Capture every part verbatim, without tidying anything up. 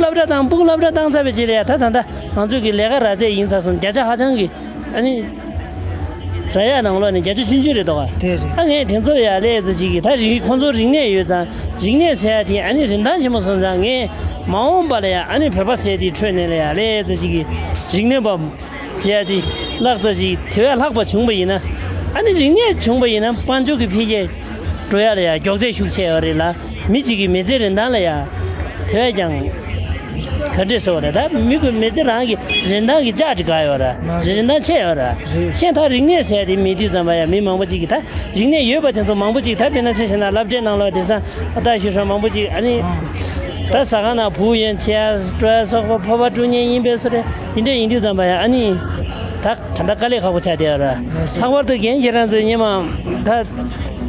སློབ་གྲྭ་བཏང་། སྤུ་གུ་སློབ་གྲྭ་བཏང་ཚར་བའི་རྗེས་ལ་ཡ། ད་ད་ལྟ་ང་ཚོ་གི་ལས་ཀ་རག་ཚད་ཡིན་ཚར་སོང་། བརྒྱ་ཆ་ཧ་ཅང་གི་ཨ་ནི་རག་ཡག་ནང་ལོགས་ནས་བརྒྱ་ཆ་ཆུང་ཆུང་རེད་དོ། དེ་རེད། ཨ་ངས་དེ་ཚོ་ཡ་ལས་ཙི་ཅིག་གི། ད་རིག་ཁོང་ཚོ་རིག་གནས་ཡོད་ཙང་། རིག་གནས་ཟེར་ཡ་དེ་ཨ་ནི་རིན་ཐང་ཆེན་པོ་སོང་ཙང་། ངས་མ་འོངས་པ་ལ་ཡ་ཨ་ནི་བོད་པ་ཟེར་དེའི་ཁྲོད་ནས་ལ་ཡ་ལས་ཙི་ཅིག་གི་རིག་གནས་པ་ཟེར་ཡ་དེ་ལྷག་ཙི་ཅིག་དེ་བས་ལྷག་པ་བྱུང་བ་ཡིན་ན། ཨ་ནི་རིག་གནས་བྱུང་བ་ཡིན་ན་དཔལ་འབྱོར་གྱི་འཕེལ་རྒྱས་འགྲོ་ཡ་ལ་ཡ་མགྱོགས་ཚད་ཤུགས་ཆེ་ཡོད་རེད་ལ། མི་གཅིག་གི་མི་ཚེའི་རིན་ཐང་ལ་ཡ་དེ་བས་ཀྱང་ག་འདྲས་ཟེར་བ་རེད། ད་མི་གི་མི་ཚེ་རང་གི་རིན་ཐང་གི་ལྕགས་ཀྱི་ག་ཡོད་ར། རིན་ཐང་ཆེ་ཡོད་ར། རེད། ཤེས་ཐག་རིག་གནས་ཟེར་དེ་མི་དུས་ཙམ་པ་ཡ་མི་མང་པོ་གཅིག་གི། ད་རིག་གནས་ཡོད་པ་དེ་ཚོ་མང་པོ་གཅིག། ད་དཔེར་ན་ཆ་བཞག་ན་སློབ་གྲྭའི་ནང་ལོགས་དེང་སང་ད་ཞུ་ཧྲང་མང་པོ་གཅིག་ཨ་ནི། ད་ཟ་ཁང་ནང་བུ་ཡོན་ཆེ་ཡ་སྤྲོ་ཡ་སོགས་པ་ཕོར་པ་སྤྲོད་མཁན་ཡིན་པས་སོ་རེད། དེ་འདྲས་ཡིན་དུས་ཙམ་པ་ཡ་ཨ་ནི། ད་ག་འདྲ་དཀའ་ལས་ཁག་པོ་ཆགས་བསྡད་ཡོད་ར། ལྷག་པར་དུ་རྒན་ཁྱེད་རང་ཚོའི་སྔོན་མ་ད་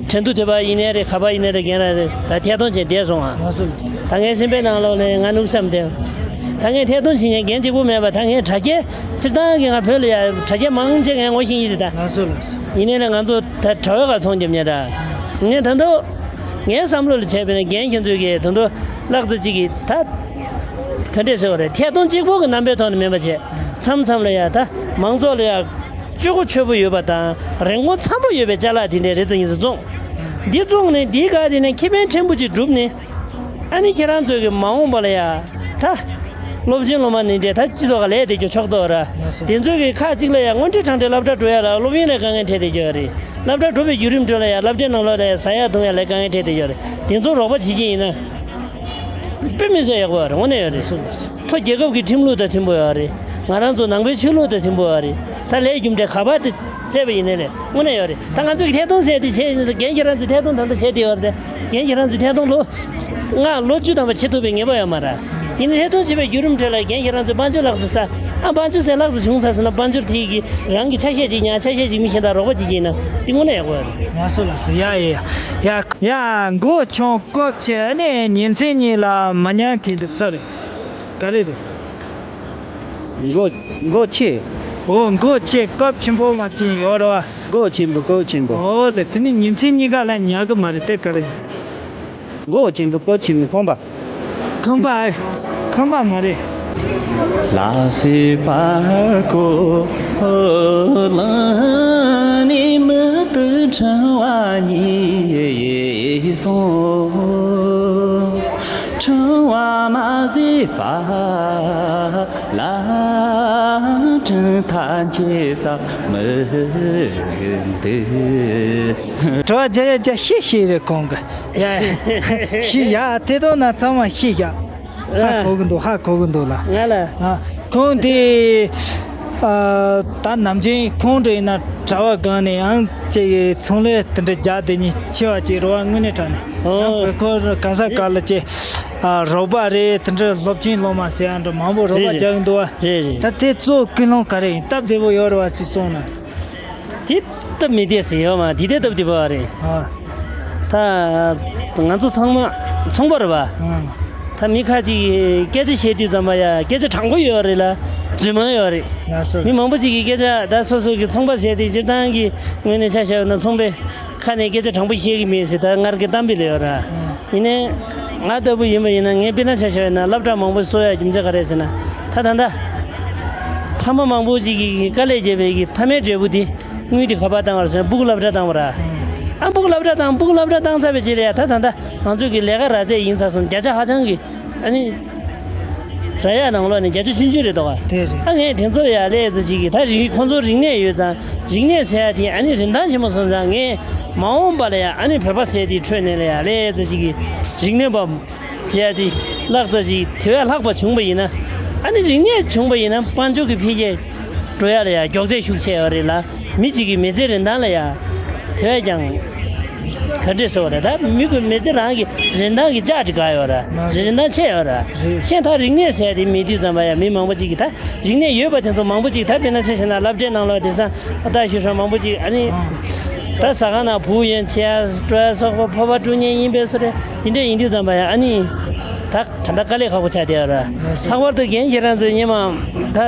ཁྲེང་ཏུའུ་ཐོས་པ་ཡིན་ནའི་རེད། ག་པ་ཡིན་ནའི་རེད། རྒན་རང་རེད། ད་ཐད་གཏོང་བྱས་བསྡད་སོང་ང་། ད་ངའི་སེམས་པའི་ནང་ལོགས་ནས་ང་ནུག་བསམ་སྟེ། ད་ངས་ཐད་གཏོང་བྱེད་མཁན་རྒན་གཅིག་པུ་མེད་པ། ད་ངས་དྲ་རྒྱའི་སྤྱིར་བཏང་གི་ང་བོད་ལ་ཡ་དྲ་རྒྱ་མང་ཆེ་ངས་ངོ་ཤེས་ཀྱི་རེད་ད། ཡིན་ནའི་ལ་ང་ཚོ་ད་དྲ་བའི་ཁར་ཚོང་རྒྱབ་མཁན་ར། ངས་ད་དུང་ངའི་བསམ་བློ་ལ་བྱས་པ་ཡིན་ན་རྒན་ཁྱེད་ཚོས་ཀྱིས་ད་དུང་ལྷག་ཙམ་ཅིག་གིས་ད་ག་འདྲས་ཟེར་བ་རེད། ཐད་གཏོང་གཅིག་པོ་གི་རྣམ་པའི་ཐོག་ནས་མིན་པ་བྱས། མཚམས་མཚམས་ལ་ཡ་ད་མང་ཚོགས་ལ་ཡ་སྤྱོད་གོ་ཆོད་པོ་ཡོད་པ་དང་རིན་གོང་འཚམ་པོ་ཡོད་པའི་ཅ་ལག་དེ་འདྲས་རེ་ཙམ་ཉིས་ཙམ་བཙོང་། འདི་བཙོང་ནས་འདིའི་སྒང་དེ་ནས་ཁེ་ཕན་ཕྲན་བུ་ཅིག་བསྒྲུབས་ནས། ཨ་ནི་ཁྱེད་རང་ཚོས་ཀྱི་མ་འོངས་པ་ལ་ཡ་ད་སློབ་ཆེན་སློབ་མ་ནི་འདྲས་ད་སྤྱི་ཚོགས་ཀ་ལས་དེ་ཀྱོ་ཆོག་ཏོ་ར། དེ་ཚོས་ཀྱི་ཁག་ཅིག་ལ་ཡ་དངོས་འབྲེལ་དྲང་འབྲེལ་སློབ་གྲྭ་འགྲོ་ཡ་ལ་སློབ་ཡོན་ལ་དཀའ་ངལ་འཕྲད་དེ་ཀྱོ་རེད། སློབ་གྲྭ་འགྲོ་བའི་བརྒྱུད་རིམ་ཁྲོད་ལ་ཡ་སློབ་གྲྭའི་ནང་ལོགས་ལ་ཡ་ཟ་ཡ་འཐུང་ཡ་ལ་དཀའ་ངལ་འཕྲད་དེ་ཀྱོ་རེད། དེ་ཚོ་རོགས་པ་བྱེད་ཀྱི་ཡིན་ན། དཔེ་མི་སྲིད་ཡག་པོ་ཡོད་རེད། དངོས་གནས་ཡོད་རེད། ཐོ་རྒྱལ་ཁབ་ཀྱི་ཁྲིམས་ལུགས་དང་མཐུན་པོ་ཡོད་རེད། ང་རང་ཚོ་ནང་པའི་ཆོས་ལུགས་དང་མཐུན་པོ་ཡོད་རེད། ད་ལས་རྒྱུ་འབྲས་ག་པར་དུ་བཙལ་བ་ཡིན་ནའི་རེད། དངོས་གནས་ཡོད་རེད། ད་ང་ཚོ་གི་ཐད་གཏོང་ཟེར་དེ་བྱས་ཡིན་ན། རྒན་ཁྱེད་རང་ཚོས་ཐད་གཏོང་ད་ལྟ་བྱས་བསྡད་ཡོད་རེད་དེ། རྒན་ཁྱེད་རང་ཚོས་ཐད་གཏོང་ལོ་ལྔ་ལོ་བཅུ་ཐམ་པ་བྱེད་ཐུབ་པའི་ངེས་པ་ཡོད་མ་རེད། ཡིན་ནའི་ཐད་གཏོང་བྱེད་པའི་བརྒྱུད་རིམ་ཁྲོད་ལ་རྒན་ཁྱེད་རང་ཚོས་དཔལ་འབྱོར་ལག་རྩལ་ས། ཨ་དཔལ་འབྱོར་ཟེར་ལག་རྩལ་བྱུང་ཚར་སོང་ན་དཔལ་འབྱོར་དེ་གི་རང་གི་ཆ་ཤས་ཅིག་ཉར། ཆ་ཤས་ཅིག་མི་གཞན་དག་རོགས་པ་བྱེད་ཀྱི་ཡིན་ན་དེ་དངོས་གནས་ཡག་པོ་ཡོད་རེད། ལགས་སོ་ལགས་སོ། ཡ་ཡ་ཡ། ཡ། མགོ་ཆུང་སྐབས་ཆེ། ཨ་ནི་ཉིན་མཚན་གཉིས་ལ་མ་ཉལ་མཁན་དེ་ས་རེད། ག་རེ་རེད། མགོ་མགོ་ཆེ། འོ་མགོ་ཆེ་སྐབས་ཆེན་པོ་མ་ཅིག་ཡོད་རེད་བ། མགོ་ཆེན་པོ་མགོ་ཆེན་པོ། འོ་ལེ། དེ་ནི་ཉིན་མཚན་གཉིས་ཀ་ལ་ཉལ་གི་མ་རེད་དེ། ག་རེ། མགོ་ཆེན་པོ་མགོ་ཆེན་པོ་ཁང་པ། ཁང་པ་ཨེ། ཁང་པ་མ་རེད། ལ་སི་པར་ཀོ་ལ་ནི་མི་དུ་ཕྲེང་བ་ཉིད་སོང་། ཕྲེང་བ་མ་ཟད་པ་ལ་ཕྲེང་ཐག་ཆད་ས་མི་འདུག། དྲི་བ་བརྒྱ་ཡ་བརྒྱ་ཤེས་ཤེས་རེད་ཁོང་གི། ཡ། ཤི་ཡ། དེ་དོ་ན་ཚང་མ་ཤི་ཡ། ཧ་གོ་གི་འདུག། ཧ་གོ་གི་འདུག་ལ། ང་ལ། ཨ། ཁོང་དེ། ཨ། ད་ནམ་རྒྱུན་ཁོང་འདྲ་ཡིན་ན་གྲྭ་བ་སྒང་ནས་ཡང་ཅིག་ཚོང་ལས་དེ་འདྲ་རྒྱག་བསྡད་མཁན་ཆེ་བ་ཅིག་རེད་བ། དངོས་གནས་དྲང་གནས། ཨོ། ཡང་བོད་ཁོ་ག་ས་ག་ལ་ཅིག། ཨ། རོགས་པ་རེད། དེ་འདྲ་སློབ་ཆེན་སློབ་མ་ཟེར་ཡ་འདྲ་མང་པོ་རོགས་པ། རེད་རེད། རྒྱག་གི་འདུག་བ། རེད་རེད། ད་དེ་གཙོ་བོ་ཀུན་སློང་ག་རེ་ཡིན། སྟབས་བདེ་པོ་ཡོད་རེད་བ་ཅིག་སོང་ན། དེ་སྟབས་མི་བདེ་ཟེར་ཡོད་མ། དེ་དེ་སྟབས་བདེ་པོ་རེད། ཨ། ད་ང་ཚོ་ཚང་མ་ཚོང་པ་རེད་བ། ཨ། ད་མི་ཁ་ཅིག་གིས་སྐད་ཆ་བཤད་དུས་ཙམ་པ་ཡ་སྐད་ཆ་དྲང་པོ་ཡོད་རེད་ལ། རྫུན་མ་ཡོད་རེད། ལགས་སོ། མི་མང་པོ་ཅིག་གིས་སྐད་ཆ་ད་སོ་སོ་གི་ཚོང་པ་ཟེར་དེ་སྤྱིར་བཏང་གི་ངོས་ནས་ཆ་བཞག་ན་ཚོང་པའི་ཁ་ནས་སྐད་ཆ་དྲང་པོ་བཤད་ཀྱི་མེད་ཟེར། ད་ངར་གི་གཏམ་དཔེ་ལ་ཡོད་ར། ཨ། ཡིན་ནའི། ང་ལྟ་བུ་ཡིན་པ་ཡིན་ན། ངས་དཔེར་ན་ཆ་བཞག་ཡོད་ན་སློབ་གྲྭ་མང་པོ་གསོ་ཡ་རྒྱུ་མཚན་ག་རེ་ཟེར་ན། ད་ད་ལྟ་ཕ་མ་མང་པོ་ཅིག་གིས་དཀའ་ལས་བརྒྱབ་པའི་གི་མཐའ་མའི་འབྲས་བུ་དེ། དངུལ་དེ་ག་པར་བཏང་བ་རེད་ཟེར་ན་སྤུ་གུ་སློབ་གྲྭ་བཏང་བ་ར། ཨ། སྤུ་གུ་སློབ་གྲྭ་བཏང་། སྤུ་གུ་སློབ་གྲྭ་བཏང་ཚར་བའི་རྗེས་ལ་ཡ་ད་ད་ལྟ་ང་ཚོ་གི་ལས་ཀ་རག་ཚད་ཡིན་ཚར་སོང་། བརྒྱ་ཆ་ཧ་ཅང་གི་ཨ་ནི་རག་ཡ་ནང་ལོགས་ནས་བརྒྱ་ཆ་ཆུང་ཆུང་རེད་དོ། དེ་རེད། ཨ། ངས་དེ་ཚོ་ཡ་ལས་ཙི་ཅིག་གི་ད་རིག་ཁོང་ཚོ་རིག་གནས་ཡོད་ཙང་། རིག་གནས་ཟེར་ཡ་དེ་ཨ་ནི་རིན་ཐང་ཆེན་པོ་སོང་ཙང་། ངས་མ་འོངས་པ་ལ་ཡ་ཨ་ནི་བོད་པ་ཟེར་དེའི་ཁྲོད་ནས་ལ་ཡ་ལས་ཙི་ཅིག་གི་རིག་གནས་པ་ཟེར་ཡ་དེ་ལྷག་ཙམ་ཅིག་དེ་བས་ལྷག་པ་བྱུང་བ་ཡིན་ན། ཨ་ནི་རིག་གནས་བྱུང་བ་ཡིན་ན་དཔལ་འབྱོར་གྱི་འཕེལ་རྒྱས་འགྲོ་ཡ་ལ་ཡ་མགྱོགས་ཚད་ཤུགས་ཆེ་ཡོད་རེད་ལ། མི་གཅིག་གི་མི་ཚེའི་རིན་ཐང་ལ་ཡ་དེ་བས་ཀྱང་ག་འདྲས་ཟེར་བ་རེད། ད་མི་གི་མི་ཚེ་རང་གི་རིན་ཐང་གི་ལྕགས་ཀྱི་ག་ཡོད་ར། རིན་ཐང་ཆེ་ཡོད་ར། རེད། ཤེས་ཐག་རིག་གནས་ཟེར་ཡ་དེ་མེད་དུས་ཙམ་པ་ཡ་མི་མང་པོ་གཅིག་གི་ད་རིག་གནས་ཡོད་པ་དེ་ཚོ་མང་པོ་གཅིག། ད་དཔེར་ན་ཆ་བཞག་ན་སློབ་གྲྭའི་ནང་ལོགས་དེང་སང་ཨ་ད་ཞུ་ཧྲང་མང་པོ་གཅིག་ཨ་ནི། ཨ། ད་ཟ་ཁང་ནང་བུ་ཡོན་ཆེ་ཡ་སྤྲོ་ཡ་སོགས་པ་ཕོར་པ་སྤྲོད་མཁན་ཡིན་པས་སོ་རེད། དེ་འདྲ་ཡིན་དུས་ཙམ་པ་ཡ་ཨ་ནི། ད་ད་ལྟ་དཀའ་ལས་ཁག་པོ་ཆགས་བསྡད་ཡོད་ར། ལྷག་པར་དུ་རྒན་ཁྱེད་རང་ཚོའི་སྔོན་མ་ད་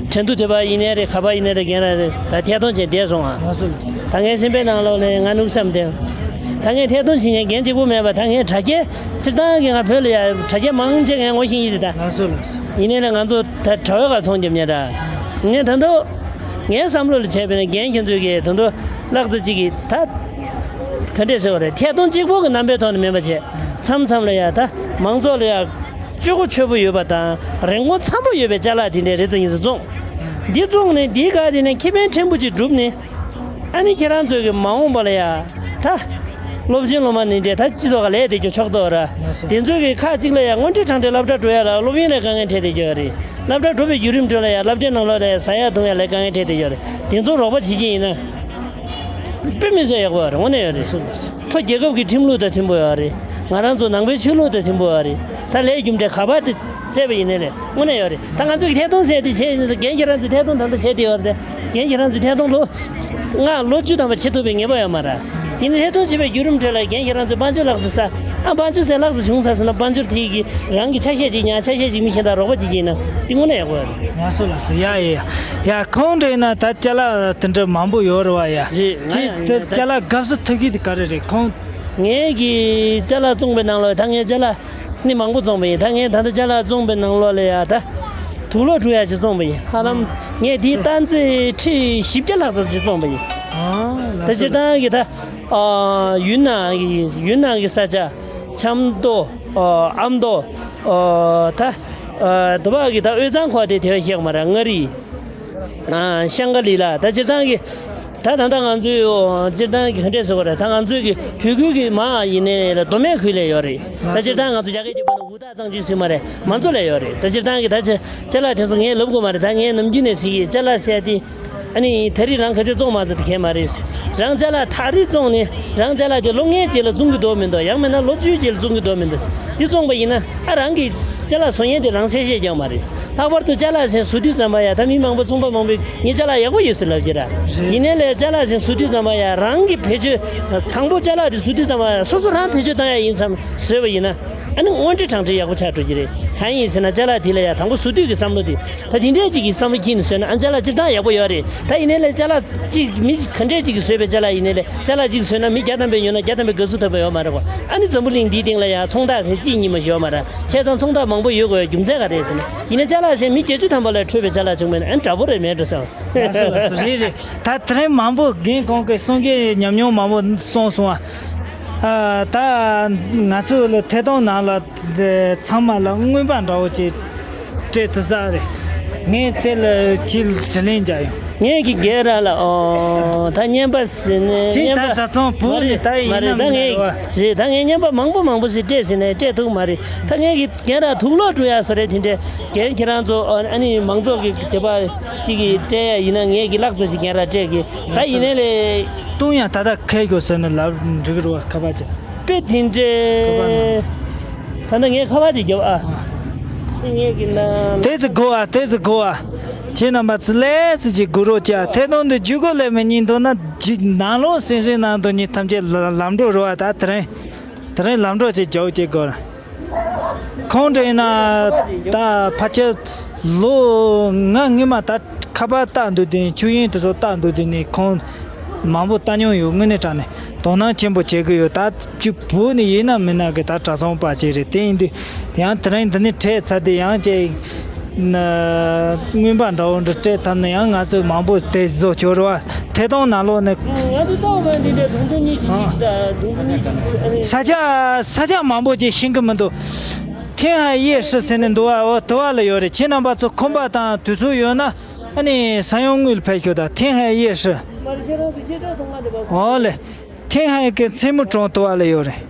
ཁྲེང་ཏུའུ་ཐོས་པ་ཡིན་ནའི་རེད། ག་པ་ཡིན་ནའི་རེད། རྒན་རང་རེད། ད་ཐད་གཏོང་བྱས་བསྡད་སོང་ང་། ད་ངའི་སེམས་པའི་ནང་ལོགས་ནས་ང་ནུག་བསམ་སྟེ། ད་ངས་ཐད་གཏོང་བྱེད་མཁན་རྒན་གཅིག་པུ་མེད་པ། ད་ངས་དྲ་རྒྱའི་སྤྱིར་བཏང་གི་ང་བོད་ལ་ཡ་དྲ་རྒྱ་མང་ཆེ་ངས་ངོ་ཤེས་ཡིན་ད། ལགས་སོ་ལགས་སོ། ཡིན་ནའི་ལ་ང་ཚོ་ད་དྲ་བའི་ཁ་ཚོང་རྒྱབ་མཁན་ར། ངས་ད་དུང་ངའི་བསམ་བློ་ལ་བྱས་པ་ཡིན་ན་རྒན་ཁྱེད་ཚོས་ཀྱིས་ད་དུང་ལྷག་ཙམ་ཅིག་གིས་ད་ག་འདྲས་ཟེར་བ་རེད། ཐད་གཏོང་གཅིག་པོ་གི་རྣམ་པའི་ཐོག་ནས་མིན་པ་བྱས། མཚམས་མཚམས་ལ་ཡ་ད་མང་ཚོགས་ལ་ཡ་སྤྱོད་གོ་ཆོད་པོ་ཡོད་པ་དང་རིན་གོང་འཚམ་པོ་ཡོད་པའི་ཅ་ལག་དེ་འདྲས་རེ་ཙམ་ཡིན་ཙང་བཙོང་། འདི་བཙོང་ནས་འདིའི་སྒང་དེ་ནས་ཁེ་ཕན་ཕྲན་བུ་ཅིག་བསྒྲུབས་ནས། ཨ་ནི་ཁྱེད་རང་ཚོས་ཀྱི་མ་འོངས་པ་ལ་ཡ་ད་སློབ་ཆེན་སློབ་མ་ནི་འདྲས་ད་སྤྱི་ཚོགས་ལ་ལས་དེ་ཀྱང་ཆོག་ཏོ་ར། དེ་ཚོས་ཀྱི་ཁག་ཅིག་ལ་ཡ་དངོས་འབྲེལ་དྲང་འབྲེལ་སློབ་གྲྭ་འགྲོ་ཡ་ལ་སློབ་ཡོན་ལ་དཀའ་ངལ་འཕྲད་བསྡད་ཀྱི་ཡོད་རེད། སློབ་གྲྭ་འགྲོ་བའི་བརྒྱུད་རིམ་ཁྲོད་ལ་ཡ་སློབ་གྲྭའི་ནང་ལོགས་ལ་ཡ་ཟ་ཡ་འཐུང་ཡ་ལ་དཀའ་ངལ་འཕྲད་བསྡད་ཡོད་རེད། དེ་ཚོ་རོགས་པ་བྱེད་ཀྱི་ཡིན་ན་དཔེ་མི་སྲིད་ཡག་པོ་ཡོད་རེད། དངོས་གནས་ཡོད་རེད། ཐོ་རྒྱལ་ཁབ་ཀྱི་ཁྲིམས་ལུགས་དང་མཐུན་པོ་ཡོད་རེད། ང་རང་ཚོ་ནང་པའི་ཆོས་ལུགས་དང་མཐུན་པོ་ཡོད་རེད། ད་ལས་རྒྱུ་འབྲས་ག་པར་དེ་བཙལ་བ་ཡིན་ནའི་ལས་དངོས་གནས་ཡོད་རེད། ད་ང་ཚོས་ཐད་གཏོང་ཟེར་དེ་བྱས་ཡིན་ན་རྒན་ཁྱེད་རང་ཚོས་ཐད་གཏོང་ད་ལྟ་བྱས་བསྡད་ཡོད་རེད་དེ། རྒན་ཁྱེད་རང་ཚོས་ཐད་གཏོང་ལོ་ལྔ་ལོ་བཅུ་ཐམ་པ་བྱེད་ཐུབ་པའི་ངེས་པ་ཡོད་མ་རེད། ཡིན་ནའི་ཐད་གཏོང་བྱེད་པའི་བརྒྱུད་རིམ་ཁྲོད་ལ་རྒན་ཁྱེད་རང་ཚོས་དཔལ་འབྱོར་ལྷག་ཙམ་ཟ། ཨ་དཔལ་འབྱོར་ཟས་ལྷག་ཙམ་བྱུང་ཚར་སོང་ན་དཔལ་འབྱོར་དེ་གིས་རང་གི་ཆ་ཤས་ཅིག་ཉར། ཆ་ཤས་ཅིག་མི་གཞན་དག་རོགས་པ་བྱེད་ཀྱི་ཡིན་ན་དེ་དངོས་གནས་ཡག་པོ་ཡོད་རེད། ལགས་སོ་ལགས་སོ། ཡ་ཡ་ཡ། ཡ་ཁོང་འདྲ་ཡིན་ན་ད་ཅ་ལག་དེ་འདྲ་མང་པོ་ཡོད་རེད་བ་ཡ། རེད། ང་ཅི་ཡང་ད་ཡིན་ད། ཅ་ལག་དགའ་བསུ་ཐུབ་ཀྱི་དེ་ག་རེ་རེད་ཁོང་། ངས་ཀྱི་ཅ་ལག་བཙོང་པའི་ནང་ལ་ད་ངས་ཅ་ལག་ནི་མང་པོ་བཙོང་པ་ཡིན། ད་ངས་ད་ལྟ་ཅ་ལག་བཙོང་པའི་ནང་ལོགས་ལ་ཡ་ད་དུག་ལོག་འཁྲུ་ཡ་ཅིག་བཙོང་པ་ཡིན། ཧ་ལམ་ངས་དེའི་སྟངས་རྩིས་ཁྲི་བཞི་བརྒྱ་ལྷག་ཙམ་ཅིག་བཙོང་པ་ཡིན། ཨ་ད་ལགས་སོ། སྤྱིར་བཏང་གི་ད་ཨ་ཡུན་ནན་གི་ཡུན་ནན་གི་ས་ཆ་ཆབ་མདོ། ཨ་ཨ་མདོ། ཨ་ད་ཨ་དུ་བ་གི་ད་དབུས་གཙང་ཁོག་དེ་དེ་བས་ཤེས་མ་རེད། མངའ་རིས། ཨ་ཤང་ཀ་ལི་ལ་ད་སྤྱིར་བཏང་གི་ད་ད་ལྟ་ང་ཚོའི་སྤྱིར་བཏང་གི་ག་འདྲས་ཟེར་བ་རེད། ད་ང་ཚོའི་གི་བོད་ཁུལ་གི་མ་ཡིན་ནའི་ལ་མདོ་སྨད་ཁུལ་ལ་ཡོད་རེད། ད་སྤྱིར་བཏང་ང་ཚོ་རྒྱ་སྐད་ཀྱི་བར་ན་འུ་ཐག་གཙང་ཆུ་ཟེར་མ་རེད། མང་ཚོགས་ལ་ཡོད་རེད། ད་སྤྱིར་བཏང་གི་ད་ཅ་ཅ་ལག་དེ་ཚོ་ངས་ལབ་དགོས་མ་རེད། ད་ངས་ནམ་རྒྱུན་ནས་ཟེར་གི་ཅ་ལག་ཟེར་དེ་ཨ་ནི་ད་རེས་རང་ག་ཚོད་བཙོང་མ་ཚོད་དེ་གས་མ་རེད། རང་ཅ་ལག་ཐག་རིང་བཙོང་ནས་རང་ཅ་ལག་དེ་ལོ་ལྔའི་རྗེས་ལ་བཙོང་གི་འདུག་མི་འདུག་ཡང་མིན་ན་ལོ་བཅུའི་རྗེས་ལ་བཙོང་གི་འདུག་མི་འདུག་དེ་བཙོང་པ་ཡིན་ན་ཨ་རང་གི་ཅ་ལག་བཟོ་མཁན་དེ་རང་གསལ་བཤད་རྒྱག་མ་རེད། ལྷག་པར་དུ་ཅ་ལག་ཟེར་བཟོ་དུས་ཙམ་པ་ཡ་ད་མི་མང་པོ་ཚོང་པ་མང་པོས་ངས་ཅ་ལག་ཡག་པོ་ཡོད་ཟེར་ལབ་ཀྱི་ར། རེད། ཡིན་ནའི་ལས་ཅ་ལག་ཟེར་བཟོ་དུས་ཙམ་པ་ཡ་རང་གི་བེད་སྤྱོད་དང་པོ་ཅ་ལག་དེ་བཟོ་དུས་ཙམ་པ་ཡ་སོ་སོ་རང་བེད་སྤྱོད་བཏང་ཡ་ཡིན་བསམ་བཟོས་པ་ཡིན་ན་ཨ་ནི་དངོས་འབྲེལ་དྲང་འབྲེལ་ཡག་པོ་ཆགས་འགྲོ་གི་རེད། གང་ཡིན་ཟེར་ན་ཅ་ལག་དེ་ལ་ཡ་དང་པོ་བཟོ་དུས་ཀྱི་བསམ་བློ་དེ་ད་དེ་འདྲས་ཅིག་གི་བསམ་བློ་འཁྱེར་ནས་བཟོས་ན་ཨ་ཅ་ལག་སྤྱིར་བཏང་ཡག་པོ་ཡོད་རེད། ད་ཡིན་ནའི་ལས་ཅ་ལག་ཅིག་མི་ག་འདྲས་ཅིག་གིས་བཟོས་པའི་ཅ་ལག་ཡིན་ནའི་ལས་ཅ་ལག་ཅིག་བཟོས་ན་མི་བརྒྱ་ཐམ་པས་ཉོས་ན་བརྒྱ་ཐམ་པས་དགའ་བསུ་ཐོབ་པ་ཡོད་མ་རེད་གོ། ཨ་ནི་འཛམ་བུ་གླིང་འདིའི་སྟེང་ལ་ཡང་ཚོང་རྟགས་ཟེར་གཅིག་གཉིས་མ་ཞིག་ཡོད་མ་རེད། བྱས་ཙང་ཚོང་རྟགས་མང་པོ་ཡོད་དགོས་པའི་རྒྱུ་མཚན་ག་རེ་ཟེར་ན་ཡིན་ན་ཅ་ལག་ཟེར་མི་བརྒྱད་ཅུ་ཐམ་པ་ལས་འཕྲོས་པའི་ཅ་ལག་བྱུང་བས་ན་ཨ་ནི་འདྲ་པོ་རེད་མེད་འགྲོ་བསམ། ལགས་སོ་ལགས་སོ། རེད་རེད། ད་དེ་རིང་མང་པོ་རྒན་གོང་གི་གསུང་གི་ཉམས་མྱོང་མང་པོ་གསུངས་སོང་ཨ། ཨ་ད་ང་ཚོ་ལ་ཐད་གཏོང་ནང་ལ་ཚང་མ་ལ་རྔན་པ་འདྲ་བོ་ཅིག་སྤྲད་ཐུབ་ས་རེད། ངས་དེ་ལ་ཕྱི་དྲི་ལན་རྒྱག་ཡོང་། ངས་ཀྱི་རྒན་ར་ལ་ཨོ་ད་རྔན་པ་ཟེར་ནས་ཅིག་རྔན་ད་པ་གྲྭ་ཚང་བུ་མ་ནི་རེད་ད་ཡིན་མ་ན་རེད་ད། མི་ངས་འགྲོ་བ་རེད་ད། ངས་རྔན་པ་མང་པོ་མང་པོ་ཞིག་སྤྲད་ཟེར་ནས་སྤྲད་ཐུབ་མ་རེད། ད་ངས་ཀྱི་རྒན་ར་དུག་ལོག་འགྲོ་ཡ་བཟོ་རེད། དེ་འདྲས་རྒན་ཁྱེད་རང་ཚོ་ཨ་ནི་མང་ཚོགས་ཀྱི་དད་པ་ཅིག་གིས་སྤྲད་ཡ་ཡིན་ན་ངས་ཀྱི་ལག་རྩལ་ཞིག་རྒན་ར་སྤྲད་གི་ད་ཡིན་ནའི་ལས། བཏུང་ཡང་ད་ལྟ་ཁེལ་ཤོག་ཟེར་ནས་ལབ་འགྲིག་གི་རེད་བ། ཁ་པར་ཅིག་དཔེ་དེ་འདྲས། ཁ་པར་ནང་། ད་ལྟ་ངས་ཁ་པར་ཅིག་རྒྱབ་ཨ། ཨ། ཤི་ངས་ཀྱི་ན། དེ་ཚོ་དགོས་ཨ། དེ་ཚོ་དགོས་ཨ། ཁྱེད་རྣམ་པ་ཚོ་ལས་ཚོ་ཅིག་དགོས་རོགས་ཅིག་ཨ། ཐད་གཏོང་འདི་བརྒྱུད་སྐུར་ལས་མི་ཉན་འདུག་ན་ནང་ལོགས་སེམས་སེམས་ནང་དུ་ཉིད་ཐམས་ཅད་ལ་ལམ་འགྲོ་རེད་བ། ད་དེ་རིང་། དེ་རིང་ལམ་འགྲོ་ཅིག་རྒྱབ་ཅིག་དགོས། ཁོང་འདྲ་ཡིན་ན་ད་ཕལ་ཆེར་ལོ་ང་སྔོན་མ་ད་ཁ་པར་བཏགས་འདུག་དུས་ཆོས་དབྱིངས་དེ་ཚོ་བཏགས་འདུག་དུས་ནས་ཁོང་མང་པོ་བལྟ་མྱོང་ཡོད། དངོས་གནས་དྲང་གནས་དོ་སྣང་ཆེན་པོ་བྱེད་ཀྱི་ཡོད། ད་ཅིག་བོད་ནས་ཡིན་ན་མིན་ན་གི་ད་གྲྭ་ཚང་པ་ཅིག་རེད། དེ་ཡིན་དུས་ཡང་དེ་རིང་འདི་ནས་འཕྲད་ཚར་དུས་ཡང་ཅིག་ན་རྔན་པ་འདྲ་བོ་འདྲ་སྤྲད་ཐུབ་ན་ཡང་ང་ཚོས་མང་པོ་དེ་བཟོ་ཆོག་རེད་བ། ཐད་གཏོང་ནང་ལོགས་ནས། ང་ཚོ་རྩ་བ་མ་འདི་འདྲ་དུང་ཕྱུར་གཉིས་ཀྱི་ཨ་གཅིག་དང་དུང་ཕྱུར་གཉིས་ཀྱི་ཨ་ནི། ས་ཆ་ས་ཆ་མང་པོ་ཅིག་ཤེས་ཀྱི་མི་འདུག་ཐེན་ཧའེ་ཡེ་ཧྲི་ཟེར་ནས་འདུག་བ། འོ་དུ་བ་ལ་ཡོད་རེད། ཁྱེད་རྣམ་པ་ཚོ་ཁོམ་པ་དང་དུས་ཚོད་ཡོད་ན་ཨ་ནི་ས་ཡོམ་དངུལ་ཕེབས་ཤོག་དང་ཐེན་ཧའེ་ཡེ་ཧྲི། འོ་ལེ། ཐེན་ཧའེ་གི་མཚན་མོ་གྲོང་དུ་བ་ལ་ཡོད་རེད།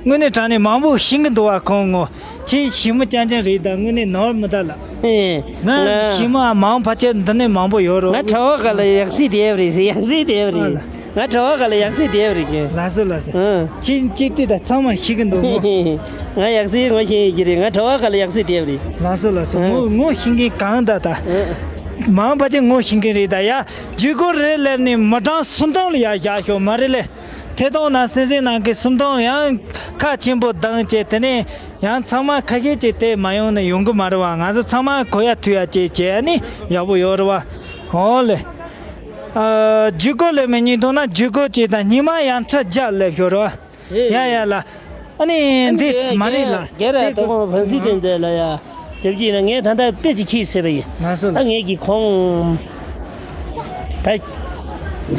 དངོས་གནས་དྲང་གནས་མང་པོ་ཤེས་ཀྱི་འདུག་བ། ཁོང་ངོ་ཁྱེད་ཞི་མོ་རྐྱང་རྐྱང་རེད་ད། དངོས་གནས་ནོར་མི་ད་ལ། ཨེ། ང་ང་ཞི་མོ་ཨ་མང་ཕལ་ཆེར་འདི་ནས་མང་པོ་ཡོད་རོ། ང་གྲྭ་བ་ག་ལ་ཡག་སྲིད་དེབ་རེད་ཟེར། ཡག་སྲིད་དེབ་རེད། ཨ་ལ། ང་གྲྭ་བ་ག་ལ་ཡག་སྲིད་དེབ་རེད་ཀྱི། ལགས་སོ་ལགས་སོ། ཨ། ཁྱེད་གཅིག་ལྟོས་ད་ཚང་མ་ཤེས་ཀྱི་འདུག་ངོ་། ང་ཡག་སྲིད་ངོ་ཤེས་ཡོད་ཀྱི་རེད། ང་གྲྭ་བ་ག་ལ་ཡག་སྲིད་དེབ་རེད། ལགས་སོ་ལགས་སོ། ཨ། ངོ་ངོ་ཤེས་མཁན་གང་ད་ད། ཨ། མང་ཕལ་ཆེར་ངོ་ཤེས་མཁན་རེད་ད་ཡ། བརྒྱུད་སྐུར་རེད་ལབ་ནས་མི་གྲངས་སུམ་སྟོང་ལ་ཡ་བཞག་ཤོག་མ་རེད་ལེ། ཐད་གཏོང་ནང་སེམས་སེམས་ནང་གི་སུམ་སྟོང་ཡང་ཁ་ཆེན་པོ་གདངས་བྱས། དེ་ནས་ཡང་ཚང་མ་ཁ་ཤས་ཀྱིས་དེ་མ་ཡོང་ན་ཡོང་གི་མ་རེད་བ། ང་ཚོ་ཚང་མ་གོ་ཡ་ཐུབ་ཡ་བྱས་བྱས་ནི་ཡག་པོ་ཡོད་རེད་བ། འོ་ལེ། ཨ། ཇུས་འགོད་ལས་མི་གཉིས་ཐོག་ན་ཇུས་འགོད་ཅིག་དང་སྙིང་མ་ཡང་ཁྲི་བརྒྱ་ལས་ཤོར་རོ། རེད། ཡ་ཡ་ལ། ཨ་ནི་འདི་མ་རེད་ལ། རྒན་ར་དེ་ཁོང་ཕན་སི་དེ་འདས་ལ་ཡ། དེབ་ཀྱི་ན་ངས་ད་ལྟ་དཔེ་ཅིག་ཁྱི་ཟེར་བ་ཡིན། ང་སོ་ལ། ད་ངས་ཀྱི་ཁོང་། ད།